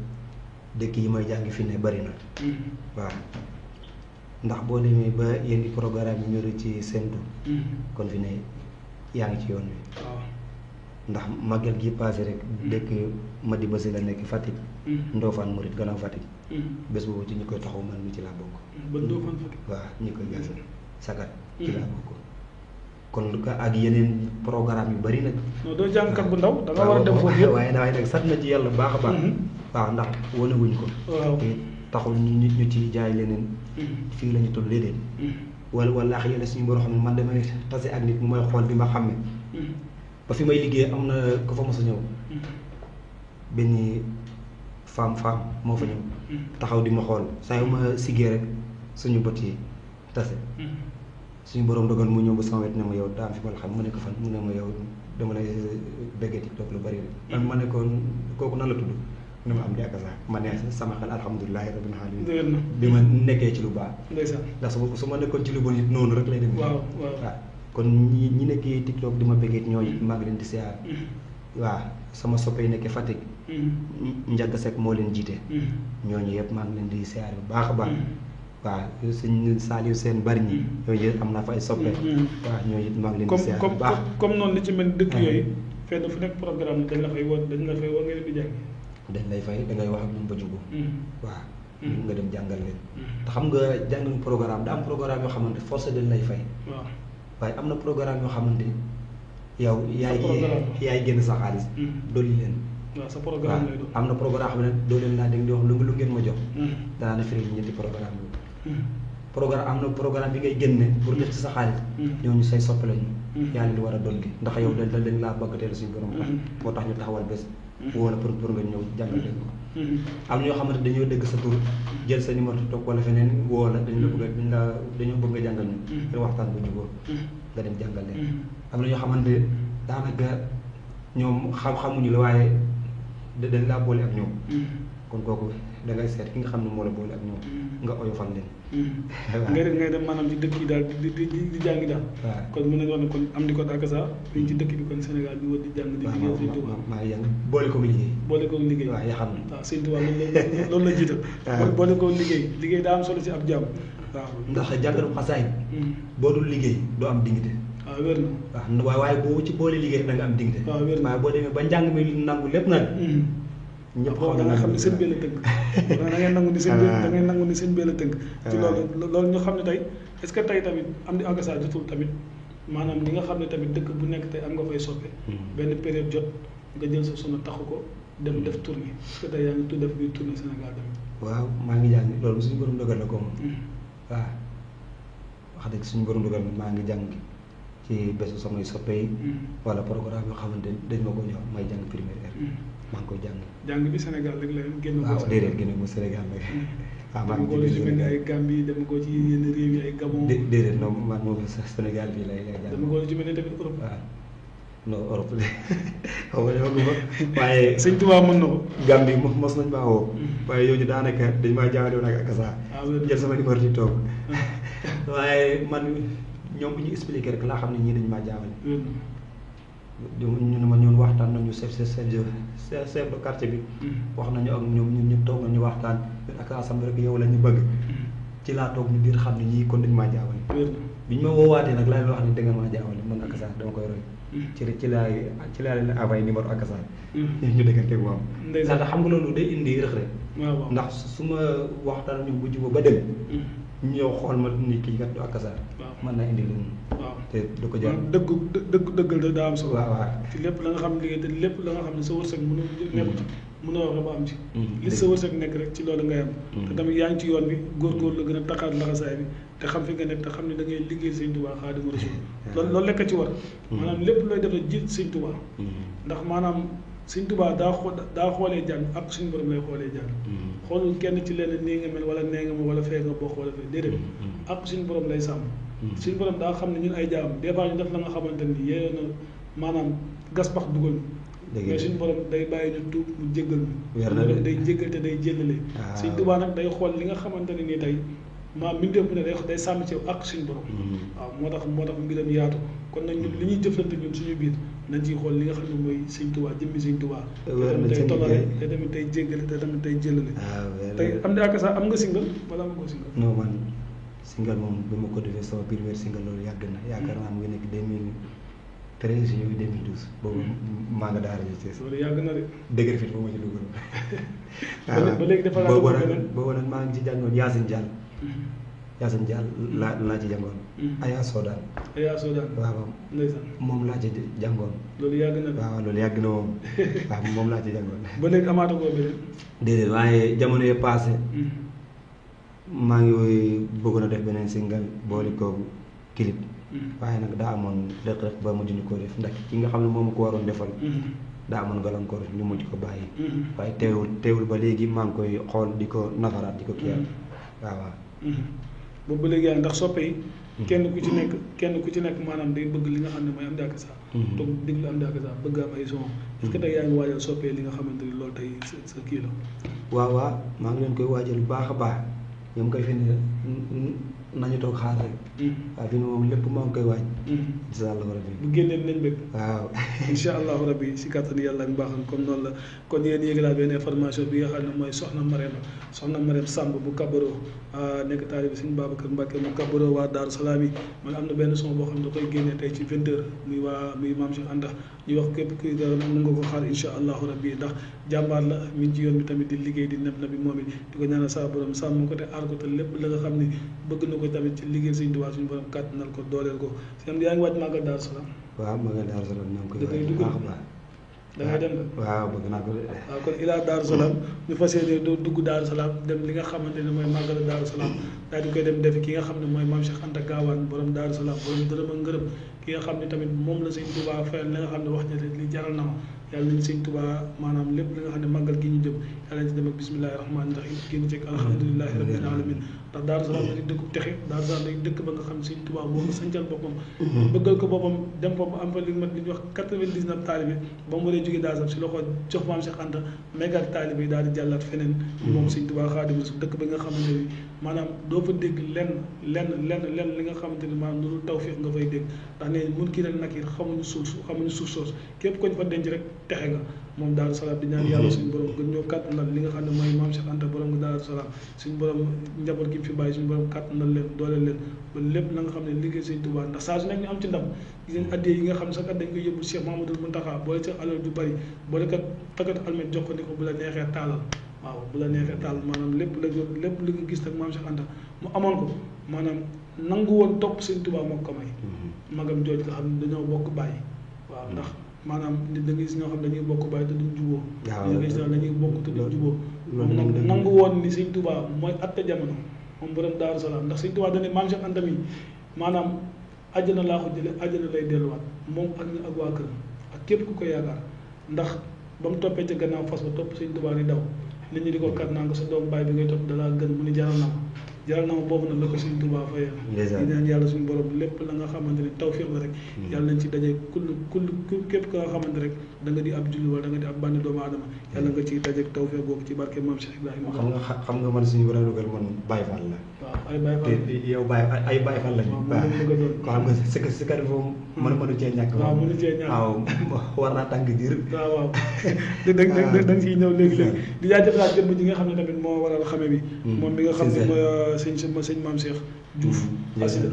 dëkk yi may jàngi fi ne bari na waaw ndax boo demee ba yenn programme yi ñëw ci séntu kon fi ne yaa ngi ci yoon wi ndax màggal gi passé rek dëkk Madiba Si la nekk Fatick Ndofane Mouride gannaaw Fatick bés boobu ci ñi koy taxaw man mi ci laa bokk ba Ndofane Fatick waaw ñi koy gas sakat ci laa bokk kon ak yeneen programme yu bari nag non doo jàngkat bu ndaw da nga war a dem foofu yëpp waaye nag sant na ci yàlla baax a baax waaw ndax wane wuñ ko te taxul ñu ci jaay leneen fii la ñu toll léeg-léeg wala ak yàlla suñu borom xam ne man damay tase ak nit mu may xool bi ma xam ne ba fi may liggéey am na ko fa mos a ñëw benn femme moo fa ñëw taxaw di ma xool saa yu ma siggee rek suñu bët yi tase suñu borom dogal mu ñëw ba sama wet ne ma yow daan fi ma la xam mu ne ko fan mu ne ma yow dama lay bëggee TikTok lu bari rek ma ne ko kooku nan la tudd mu ne ma am di Akassa ma ne sama xel alhamdulilahi rabbil alamin bi ma nekkee ci lu baax ndax su ma nekkoon ci lu bon it noonu rek lay dem waaw kon ñi nekkee TikTok di ma bëggee ñooñu maa ngi leen di siyaar waaw sama soppe yi nekkee Fatick Ndiaga Seck moo leen jiite ñooñu yëpp maa ngi leen di siyaar bu baax a baax waaw suñ Saliou seen bari ñi yooyu yëpp am naa fa ay soppe waaw ñooñu it maa ngi leen di siyaar bu baax comme noonu li ci mel dëkk yooyu fenn fu nekk programme dañ la fay woo nga leen di jàng dañ lay fay da ngay wax ak ñoom ba jubu waaw nga dem jàngal leen te xam nga jàngal programme da am programme yoo xamante forcé dañ lay fay waaye am na programme yoo xamante yow yaay génn sa xaalis dolli leen waaw sa programme lay doon am na programme xam ne doo leen laa dégg di wax lu ngeen ma jox danaa ne firi ñetti programme yooyu programme am na programme bi ngay génne pour def ci sa xaalis ñooñu say soppe lañu yaa leen war a dolli ndax yow dañ laa bëgg teel suñu borom tax moo tax ñu taxawal bés woo la pour nga ñëw jàngal leen ko am na ñoo xamante dañoo dégg sa tur jël sa numéro toog wala feneen woo la dañoo bëgg nga jàngal ñu te waxtaan bu jubóo nga dem jàngal leen am na ñoo xamante daanaka ñoom xamuñu la waaye dañ laa boole ak ñoom kon kooku da ngay seet ki nga xam ne moo la boole ak ñoom nga oyofal leen. ngay dem maanaam ci dëkk yi daal di jàngi daal. waaw kon mën nañu wax ne kon am di ko Akassa ñu ci dëkk bi kon Sénégal bi war di jàng di liggéey Sëñ Tuubaa. maa ngi jàng boole ko liggéey. boole ko liggéey waaw yaa xam ne. waaw Sëñ Tuubaa loolu la jiital. boole ko liggéey daa am solo ci ab jàmm. waaw ndax jàngaru xasaay. boo dul liggéey doo am dignité. waaw wér na. waaw waaye boo ci boole liggéey da nga am dignité. waaw wér na waaye boo demee ba njàng mi nangu lépp nag. ñëpp da nga xam ne seen bee la tënk. da ngay nangu ni seen bee da ngay nangu ni seen bee la tënk. ci loolu ñu xam ne tey est-ce que tey tamit am di Akassa jotul tamit maanaam ñi nga xam ne tamit dëkk bu nekk tey am nga fay soppe. benn période jot nga jël sa sono taxu ko dem def tournée est-ce que tey yaa ngi tudd def biir tournée Sénégal tamit. waaw maa ngi jàng loolu suñu borom dogal la ko moom. waaw wax dëgg suñu borom dogal maa ngi jàng ci bésu samay soppe yi. wala programme yoo xamante ni dañ ma ko ñëw may jàng primaire maa ngi koy jàng. jàng bi Sénégal rek la génn. waaw déedéet génne mu Sénégal rek. waaw maa ngi ci mel ni ay Gambie dem ko ci yenn réew yi ay Gabon. déedéet non man moom Sénégal fii lay jàng. dama ko ci mel ni tamit Europe. waaw non Europe de xaw ma ne waaye. Sëñ Tuubaa mën na ko. Gambie mos nañ maa woo. waaye yow ñu daanaka dañ maa jaawale woon ak Akassa. jël sama numéro di toog waaye man ñoom bu ñu expliqué rek laa xam ne ñii dañu maa jaawale. ñu ne ma ñun waxtaan nañu chef de quartier bi. wax nañu ak ñoom ñun ñëpp toog nañu waxtaan ñun Akassa rek yow la ñu bëgg. ci laa toog ñu biir xam ne ñii kon dañu maa jaawale. bi ñu ma woowaatee nag laa leen wax ne da nga maa jaawale man Akassa dama koy roy. ci laa leen envoyé numéro Akassa. ñu dégganteeg moom. ndax xam nga loolu day indi rëq rek. waaw ndax su ma waxtaan ñu bu jubóo ba dem. ñu ñëw xool ma ni kii kat du Akassa. mën naa indi lu waaw te du ko jar. dëggal daa am solo. waaw waaw ci lépp la nga xam liggéey te lépp la nga xam ne sa wërsëg mënul nekku ci mënoo wax ba am ci. li sa wërsëg nekk rek ci loolu ngay am. te tamit yaa ngi ci yoon bi góorgóorlu la gën a taxaat laxasaay bi te xam fi nga nekk te xam ne da ngay liggéey Sëñ Tuubaa Xaadimu Rasuul loolu lekk ci war. maanaam lépp looy def rek jiit Sëñ Tuubaa. ndax maanaam Sëñ Tuubaa daa xoolee jàng ak suñu borom lay xoolee jàng. xoolul kenn ci lenn nii nga mel wala nee nga ma wala fee nga bokk wala fee déedéet. ak suñu borom lay sàmm. suñu borom daa xam ne ñun ay jaam des fois ñu def la nga xamante ni yéen na maanaam gas pax dugal. mais suñu borom day bàyyi ñu tuub mu jéggal ñu. day jéggal te day jéllale. Sëñ Tuubaa nag day xool li nga xamante ne nii tey maanaam mbindeef bu ne day sàmm ci ak suñu borom. waaw moo tax mbiram yaatu kon nag ñun li ñuy jëflante ñun suñu biir nañ ciy xool li nga xam ne mooy Sëñ Tuubaa jëmmi Sëñ Tuubaa. te tamit tey toléré te tamit tey jéggale te tamit tey jéllale. tey am di Akassa am nga single wala am nga ko single. non man single moom bi ma ko defee sama première single loolu yàgg na yaakaar naa mu ngi nekk 2013 yooyu 2012 boobu maa nga daara ji Thiès. loolu yàgg na de. dëgër fit boobu ma ci dugal. ba léegi dafa laa boobu nag maa ngi ci jàngoon Yacine Diall. Yacine Diall laa ci jàngoon. Aya Sodaan. waaw ndeysaan moom laa ci jàngoon. loolu yàgg na de. waaw loolu yàgg na moom. waaw moom laa ci jàngoon. ba léegi amaata koo beneen. déedéet waaye jamono yee passé. maa ngi bëggoon a def beneen single boole ko clip. waaye nag daa amoon rëq-rëq ba mujj ñu ko def ndax ki nga xam ne moom ko waroon defal. daa amoon gàllankoor ñu mujj ko bàyyi. waaye teewul ba léegi maa ngi koy xool di ko nafaraat di ko kiyal waaw. boobu ba léegi yaa ndax soppe yi. kenn ku ci nekk maanaam day bëgg li nga xam ne mooy Amdy Akassa. toog déglu Amdy Akassa bëgg am ay son. est-ce que tey yaa ngi waajal soppe li nga xamante ni loolu tey sa kii la. waaw maa ngi leen koy waajal bu baax a baax ñoom koy fi nañu toog xaar rek. waaw fi moom lépp maa ngi koy waaj. incha allah rabbi bu génnee dinañ bëgg. waaw. incha allahu rabbi si kàttan yàlla ak mbaaxam comme noonu la kon yéen yëgalaat benn information bi nga xam ne mooy Soxna Marème Samb bu Kabaro nekk taalibe Sëñ Babacar Mbacke mu Kabaro waa Daaru Salaam yi man am na benn son boo xam ne da koy génnee tey ci 20h muy Maam Cheikh Anta ñu wax képp kuy dara mën nga ko xaar incha allahu rabbi ndax jàmbaar la mi ngi ci yoon bi tamit di liggéey di neb na bi moom it di ko ñaanal saa borom sàmm ko te aar ko te lépp la nga xam ne bëgg na ko tamit ci liggéey Sëñ Tuubaa suñu borom kàttanal ko dooleel ko seen yaa ngi waaj màggal Daaru Salaam. waaw màggal Daaru Salaam ñoo ngi koy waaj bu baax a baax. da ngay dem waaw bëgg naa ko de. waaw kon ilaa Daaru Salaam ñu fas yéene dugg Daaru Salaam dem li nga xamante ne mooy màggal Daaru Salaam daal di koy dem defi ki nga xam ne mooy Maam Cheikh Anta Gaawaan borom Daaru Salaam borom dërëm ak ngërëm ki nga xam ne tamit moom la Sëñ Tuubaa fayal li nga xam ne wax na li jaral na ma yàlla nañ sëñ Tuubaa maanaam lépp li nga xam ne màggal gi ñu jëm yàlla nañ ci dem ak bismillahi rahmaani rahim génn ci alhamdulilahi rabbil alamin ndax Daaru Salaam dañuy dëkku texe Daaru Salaam dañuy dëkk ba nga xam ne sëñ Tuubaa moo ko sancal boppam bëggal ko boppam dem foofu am fa li mat li ñuy wax 99 taalibe ba mu waree jógee Daaru Salaam si loxo jox maam Cheikh Anta mégal taalibe yi daal di jàllaat feneen moom sëñ Tuubaa Xaadimu Rasuul dëkk ba nga xamante ni maanaam doo fa dégg lenn li nga xamante ni maanaam lu dul tawfiix nga fay dégg ndax ne mun kii nag yi xamuñu suuf soos képp koñ fa denc rek texe nga moom Daaru Salaam di ñaan yàlla suñu borom gën ñoo kàttanal li nga xam ne mooy maam Cheikh Anta borom nga Daaru Salaam suñu borom njaboot gi fi bàyyi suñu borom kàttanal leen dooleel leen ba lépp la nga xam ne liggéey sëñ Tuubaa ndax saa su nekk ñu am ci ndam gis nañ addee yi nga xam ne sax kat dañ koy yóbbu Cheikh Mamadou Mountakha boole ca alal ju bari boole kat takkatu almet jox ko ni ko bu la neexee taalal waaw bu la neexee taal maanaam lépp li nga gis nag maam Cheikh Anta mu amoon ko maanaam nangu woon topp sëñ Tuubaa moo ko may magam jooj nga xam ne dañoo bokk bàyyi waaw ndax maanaam nit da ngay gis ñoo xam ne dañuy bokk bàyyi te duñ juboo da ngay gis dañuy bokk te duñ juboo moom nag nangu woon ni sëñ Tuubaa mooy atte jamono moom borom Daaru Salaam ndax sëñ Tuubaa dañu maam Cheikh Anta mi maanaam àjjana laa ko jële àjjana lay delluwaat moom ak waa këram ak képp ku ko yaakaar ndax ba mu toppee ca gannaaw fas ba topp sëñ Tuubaa di daw nit ñi di ko kat naa ko sa doom baay bi ngay topp dalaa gën mu ni jaral na ma boobu nag la ko sëñ Tuubaa fayal di ñaan yàlla suñu borom lépp la nga xamante ne tawfiix la rek yàlla nañ ci daje kull képp ka nga xamante rek da nga di ab julli wala da nga di ab bànni doomu aadama yàlla nga ciy daje tawfiix boobu ci barke maam Cheikh Ibrahima xam nga man suñu war a dugal man Baye Fall la waaw ay Baye Fall te yow ay Baye Fall lañu waaw ko xam nga si kër foofu mënu cee ñàkk waaw mënu cee ñàkk waaw war naa tàng diir waaw da nga siy ñëw léegi-léegi di jaajëfalaat jëmm ji nga xam ne tamit moo waral xame bi moom mi nga xam ne mooy sëñ maam Cheikh Diouf xasida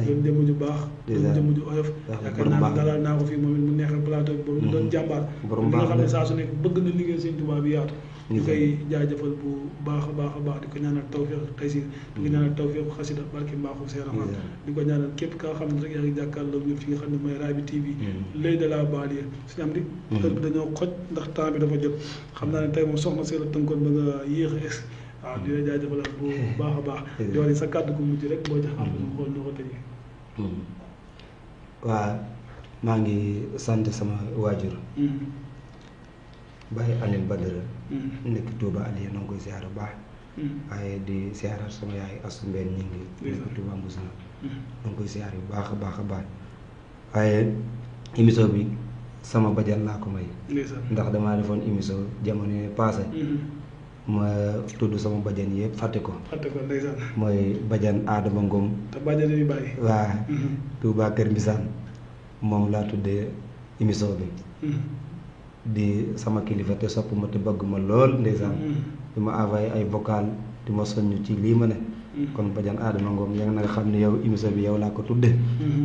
doon jëmm ju baax doon jëmm ju oyof yaakaar naa dalal naa ko fii moom it mu neexal plateau bi boobu doon jàmbaar bi nga xam ne saa su nekk bëgg na liggéey sëñ Tuubaa bi yaatu ñu koy jaajëfal bu baax a baax di ko ñaanal tawfiix taysiir di ko ñaanal tawfiix xasida barki mbaaxu seeraxam di ko ñaanal képp ka nga xam ne rek yaa ngi jàkkaarloo ñun fi nga xam ne mooy Raay bi TV l'œil de la banlieue suñu am di heure bi dañoo xoj ndax temps bi dafa jot xam naa ne tey moom soxna see la tënkoon ba nga yéex a waaw di la jaajëfalal bu baax a baax di wax ni sa kàddu gu mujj rek boo jax am ñu xool ñu ko tëjee waaw maa ngi sant sama waajur Baye Alioune Badara nekk Touba Aliou na nga koy siyaar bu baax waaye di siyaar sama yaay Asu Mbeen ñi ngi nekk Touba Moussa na nga koy siyaar bu baax a baax waaye émission bi sama bajal laa ko may ndax damaa defoon émission jamono passé ma tudd sama bajan yëpp fàtte ko ndeysaan mooy bajan Adama Ngom te bajan yi bàyyi waa Touba Kër Mbisaan moom laa tuddee émission bi di sama kilifa te sopp ma te bëgg ma lool ndeysaan di ma envoyé ay vocal di ma soññ ci lii ma ne kon bajan Adama Ngom yaa nga xam ne yow émission bi yow laa ko tudde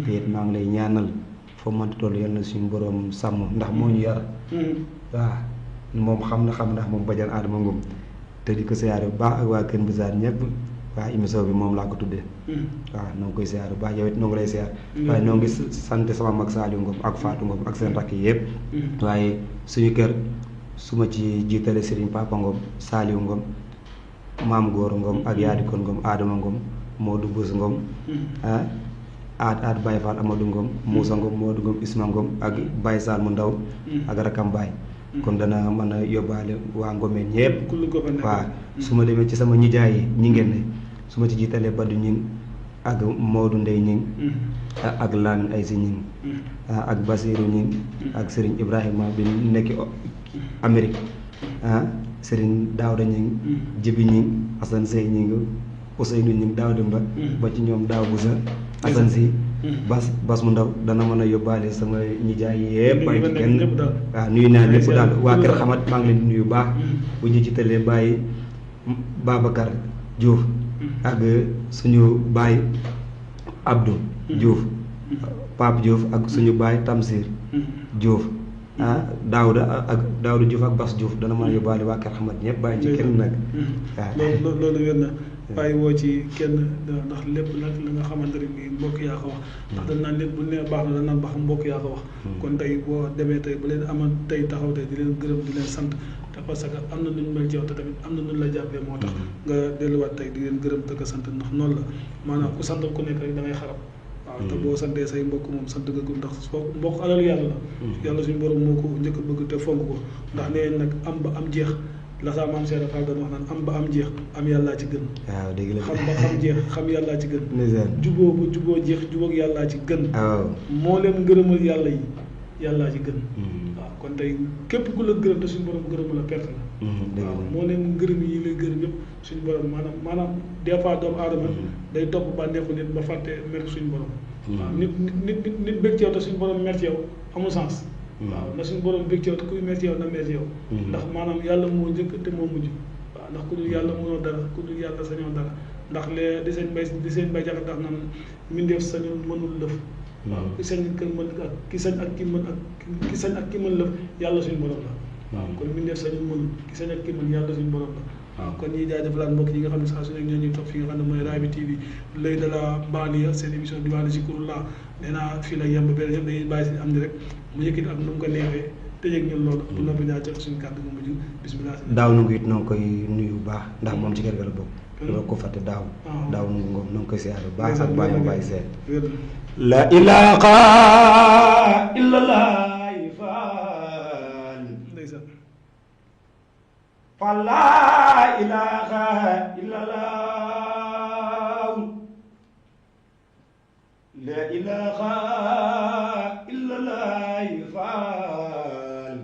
te it maa ngi lay ñaanal foo mënti toll yal na suñu borom sàmm ndax moo ñu yar waaw moom xam na ndax moom bajan Adama Ngom te di ko siyaare bu baax ak waa Kër Mbisaan ñëpp waa émission bi moom laa ko tuddee waaw noo ngi koy siyaare bu baax yow it noo ngi lay siyaar waaye noo ngi sant sama mag Saliou Ngom ak Fatou Ngom ak seen rakk yëpp waaye suñu kër su ma ci jiitale Serigne Papa Ngom Saliou Ngom Maam Góor Ngom ak Yaadikon Ngom Adama Ngom Modou Bous Ngom aat Baye Fall Amadou Ngom Moussa Ngom Modou Ngom Isma Ngom ak Baye Sall mu ndaw ak rakam Baye kon dana mën a yóbbaale waa Ngomeen ñëpp waaw su ma demee ci sama nijaay yi ñi ngeen ne su ma ci jiitalee Badou ñing ak Modou Ndey ñing ak Lamine Aysi ñing ak Basirou ñing ak Serigne Ibrahima bi nekk Amérique Serigne Daouda ñing Jibi ñing Assane Sey ñing Ousseynou ñing Daouda Mba ba ci ñoom Daaw Boussa Assane Si bas mu ndaw dana mën a yóbbaale sama nijaay yëpp bàyyi ci kenn waaw nuyu naa ñëpp daal waa kër xamat maa ngi leen di nuyu baax bu ñu ci tëlee bàyyi Babacar Diouf ak suñu baay Abdou Diouf Pape Diouf ak suñu baay Tamsir Diouf Daouda Diouf ak Bas Diouf dana mën a yóbbaale waa kër xamat ñëpp bàyyi ci kenn nag waaw loolu wér na bàyyi woo ci kenn ndax lépp nag la nga xamante ne nii mbokk yaa ko wax ndax dañ naan nit bu nee baax na dañ naan baax mbokk yaa ko wax kon tey boo demee tey ba leen amal tey taxaw tey di leen gërëm di leen sant te parce que am na nu ñu mel ci yow te tamit am na nu la jàppee moo tax nga delluwaat tey di leen gërëm te ko sant ndax noonu la maanaam ku sant ku nekk rek da ngay xarab waaw waaw te boo santee say mbokk moom sant nga ko ndax foofu mbokk alalu yàlla la. yàlla suñu borom moo ko njëkk a bëgg te fonk ko ndax nee nag am ba am jeex la saa maam Cheikh Fall doon wax naan am ba am jeex am yàllaa ci gën. waaw dëgg la xam ba xam jeex xam yàllaa ci gën. ndeysaan juboo ba juboo jeex jubóog yàllaa ci gën. waaw moo leen ngërëmal yàlla yi yàllaa ci gën. waaw kon tey képp ku la gërëm te suñu borom gërëmal la perte la. waaw moo leen ngërëm yi lay gërëm yëpp suñu borom maanaam des fois doomu aadama day topp bànneexu nit ba fàtte mer suñu borom. waaw nit bëgg ci yow te suñu borom mer ci yow amul sens. waaw na suñu borom bëgg ci yow te kuy mer ci yow na mer ci yow. ndax maanaam yàlla moo njëkk te moo mujj. waaw ndax ku dul yàlla mënoo dara ku dul yàlla sañoo dara ndax lee di seen bay jaxat ndax naan mbindeef sañul mënul lëf. waaw ki sañ ak mën ak ki sañ ak ki mën ak ki sañ ak ki mën lëf yàlla suñu borom la. waaw kon mbindeef sañul mënul ki sañ ak ki mën yàlla suñu borom la. waaw kon ñuy jaajëfalaat mbokk yi nga xam ne saa su nekk ñoo ñuy topp fi nga xam ne mooy Raby TV l'œil de la banlieue seen émission Diwaanu Zikroulah nee naa fii la yemb benn yëpp dañuy bàyyi si am di rek mu yëkkati ak nu mu ko neexee tëjee ak ñun loolu bu noppi ñaa jox suñu kàddu gu mujj bisimilah. daaw nu ngi it noo ngi koy nuyu bu baax ndax moom ci kër ga la bokk. doo ko fàtte daaw nu ngi ngoom noo ngi koy siyaare bu baax ak bàyyi ma bàyyi seet la ilaha illallah faal la ilaha illallah la ilaha illallah faal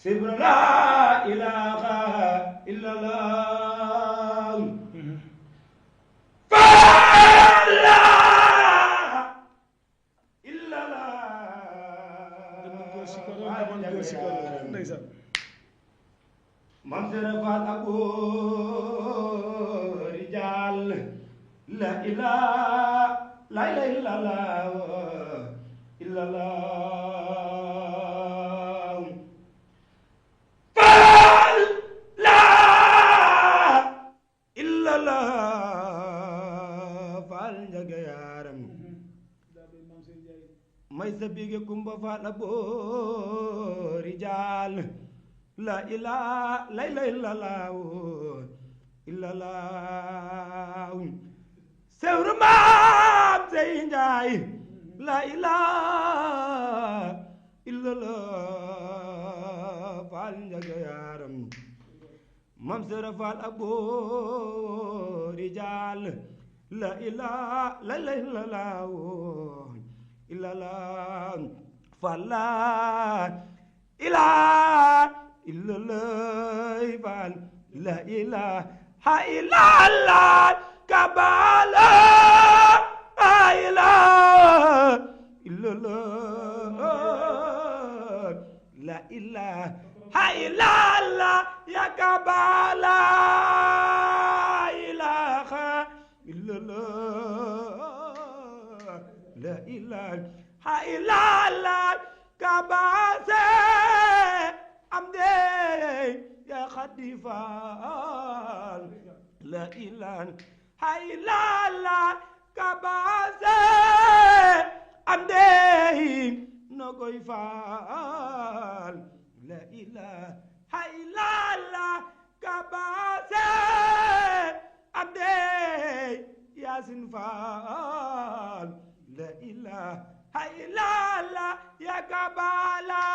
sibra la ilaha illallah faal la illallah man serafal ako rijal la ilaha illallah fal la illallah fal njaga yaram may sa bige kumba fal ako rijal la ilaha illallah sewru maam sey njaay la ilaha illallah faal njaga yaaram mam sera faal abo rijal la ilaha illallah faal la ilaha illallah faal la ilaha illallah kabala la ilaha illallah la ilaha illallah ya kabala ilaha illallah la ilaha illallah kabase amde ya khadifal la ilaha illallah kabase amde nogoy fal la ilaha illallah kabase amde yasin fal la ilaha illallah ya kabala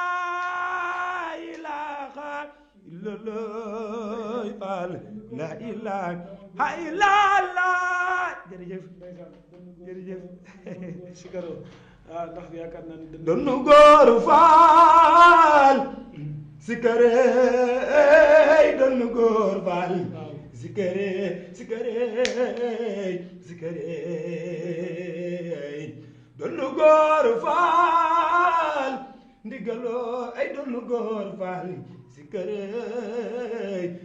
ilaha illallah fal la ilaha illallah jërëjëf sikaro ndax yaakaar naa ne donu góoru faal sikare donu góor faal sikare donu góor faal ndigaloo ay donu góor faal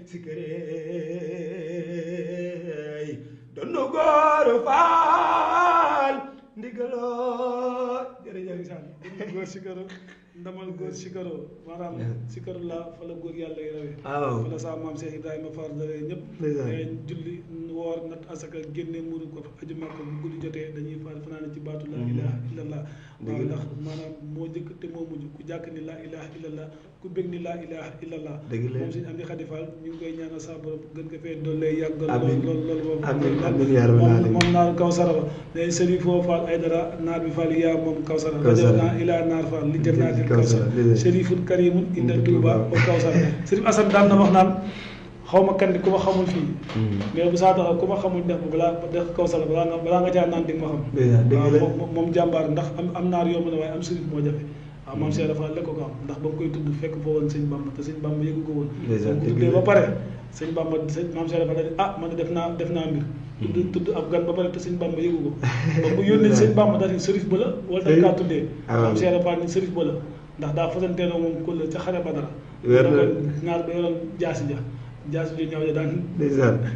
sikare donu góor faal ndigaloo jërëjëf san góor sikaro ndamal góor sikaro maanaam sikaro la fa la góor yàlla yi rawee fa la saa maam Cheikh Ibrahima Fall dawee ñëpp julli woor nat asaka génne muuru ko aju Makka bu guddi jotee dañuy fanaane ci baatu la ilaha illallah waaw ndax maanaam moo njëkk te moo mujj ku jàkk ni la ilaha illallah ku bëgg ni laa ilaha illallah. dëgg la moom suñu am di Xadi Fall ñu ngi koy ñaanal sa borom gën ko fee doole yàggal. amiin lool amiin amiin yaa rabbal aalamiin moom naar Kawsara ba léegi Sëriñ foo Fall Aydara naar bi Fall yaa moom Kawsara. Kawsara rajo naa ilaa naar Fall li jëm naa di Kawsara. Sërifun karimun inda Touba wa Kawsara. Sëriñ Assane daan na wax naan xaw ma kan ku ma xamul fii. mais bu saa taxaw ku ma xamul def balaa def Kawsara balaa nga caa naan di nga ma xam. waaw moom jàmbaar ndax am naar yomb na waaye am sërif moo jafe. waaw maam Cheikh Rafa lekk ko am ndax ba nga koy tudd fekk fa woon sëñ Bamba te sëñ Bamba yëgu ko woon. bu tuddee ba pare sëñ Bamba maam Cheikh Rafa daal man def naa mbir. tudd ab gan ba pare te sëñ Bamba yëgu ko. ba bu yónnee sëñ Bamba daal di sërif ba la wala da kaa tuddee. maam Cheikh Rafa ni sërif ba la ndax daa fasanteeloo moom ko la ca xare Badara. naar ba yoroon jaasi ju ñëw ja daan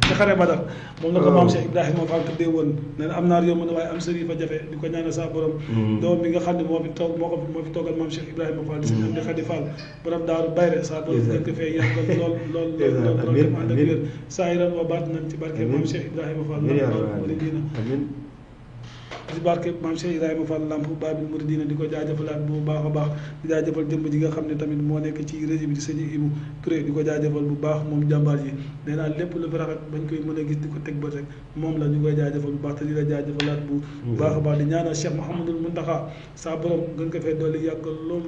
ca xare Badar moom la ko maam Cheikh Ibrahima Fall tuddee woon nee na am naar yomb na waaye am sëriñ fa jafe di ko ñaanal sa borom doom bi nga xam ne moo fi toogal maam Cheikh Ibrahima Fall di si am di Xadi Fall borom daaru bayre sa borom gën ko fee yàggal lool dem ànd ak wér saa yiran wa baat nañ ci barke maam Cheikh Ibrahima Fall ci barke maam Cheikh Ibrahima Fall Lamp Babil Mouridina di ko jaajëfalaat bu baax a baax di jaajëfal jëmb ji nga xam ne tamit moo nekk ci réseau bi di sëñ Ibou Touré di ko jaajëfal bu baax moom jàmbaar ji nee naa lépp lu fi rafet bañ koy mën a gis di ko teg bët rek moom la ñu koy jaajëfal bu baax te di la jaajëfalaat bu baax a baax di ñaanal Cheikh Mouhamadoul Mountakha sa borom gën ko fee dolli yàggal lool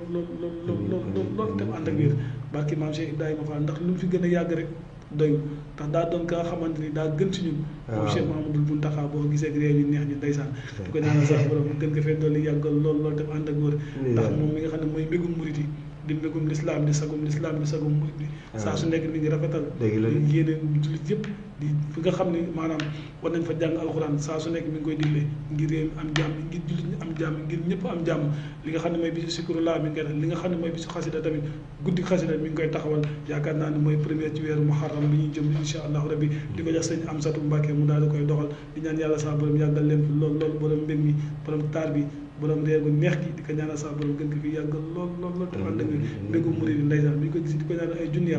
te ànd ak wér barke maam Cheikh Ibrahima Fall ndax lu mu fi gën a yàgg rek doyul ndax daa doon ka nga xamante ni daa gën ci ñun moom Cheikh Mouhamadoul Mountakha boo gisee ak réew yu neex ñu ndeysaan di ko ñaanal sax borom gën ko fee dolli yàggal lool def ànd ak wër ndax moom mi nga xam ne mooy mbégum murit yi di mbégum lislaam di sagum murit bi saa su nekk mi ngi rafetal yéene jullit yëpp di fi nga xam ne maanaam war nañ fa jàng alxuraan saa su nekk mi ngi koy digle ngir réew mi am jàmm ngir jullit ñi am jàmm ngir ñëpp am jàmm li nga xam ne mooy bisu sikurulaa mi ngi koy def li nga xam ne mooy bisu xasida tamit guddi xasida mi ngi koy taxawal yaakaar naa ne mooy premier ci weeru muharram bi ñuy jëm insha allahu rabbi di ko jox sëñ Amsatu Mbàkke mu daal di koy doxal di ñaan yàlla sa borom yàggal leen fi lool borom mbég mi borom taar bi borom réew gu neex gi di ko ñaanal sa borom gën ko fi yàggal lool te ànd ak mbégu murid yi ndeysaan bi ñu ko gis di ko ñaanal ay junni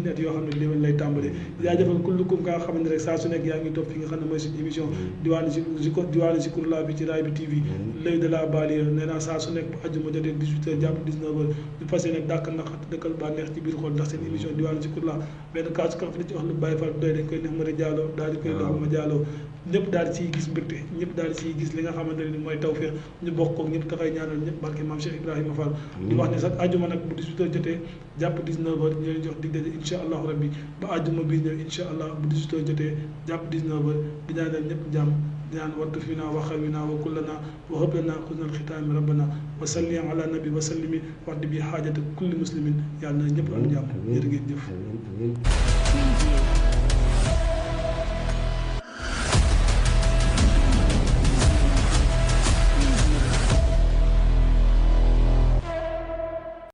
at yoo xam ne déwén lay tàmbale jaajëfal kullukum ka nga xam ne rek saa su nekk yaa ngi topp fi nga xam ne mooy suñu émission diwaanu Zikrullah bi ci Raay bi TV l'œil de la banlieue nee naa saa su nekk bu àjjuma jotee 18h jàpp 19h ñu fas yéene dàkk naqat dëkkal bànneex ci biir xol ndax seen émission diwaanu Zikrullah benn kaasu kaf li ci wax lu bàyyi fal doy dañ koy neex ma jaaloo daal di koy dox ma jaaloo ñëpp daal di ciy gis mbégte ñëpp daal di ciy gis li nga xamante ne ni mooy tawfeex ñu bokk koog ñëpp dafay ñaanal ñëpp barke maam Cheikh Ibrahima Fall di wax ne sax àjjuma nag bu 18h jotee jàpp 19h ñu leen jox dig daje incha allahu rabbi ba àjjuma bii ñëw incha allah bu 18h jotee jàpp 19h di ñaanal ñëpp jàmm di ñaan wattu fi naa waxal wi naa wa kullana wa hëb lana xusnal xitaami rabbana wa salli ala nabi wa sallimi waxdi bi xaajata kulli muslimin yàlla na ñëpp am jàmm jërë ngeen jëf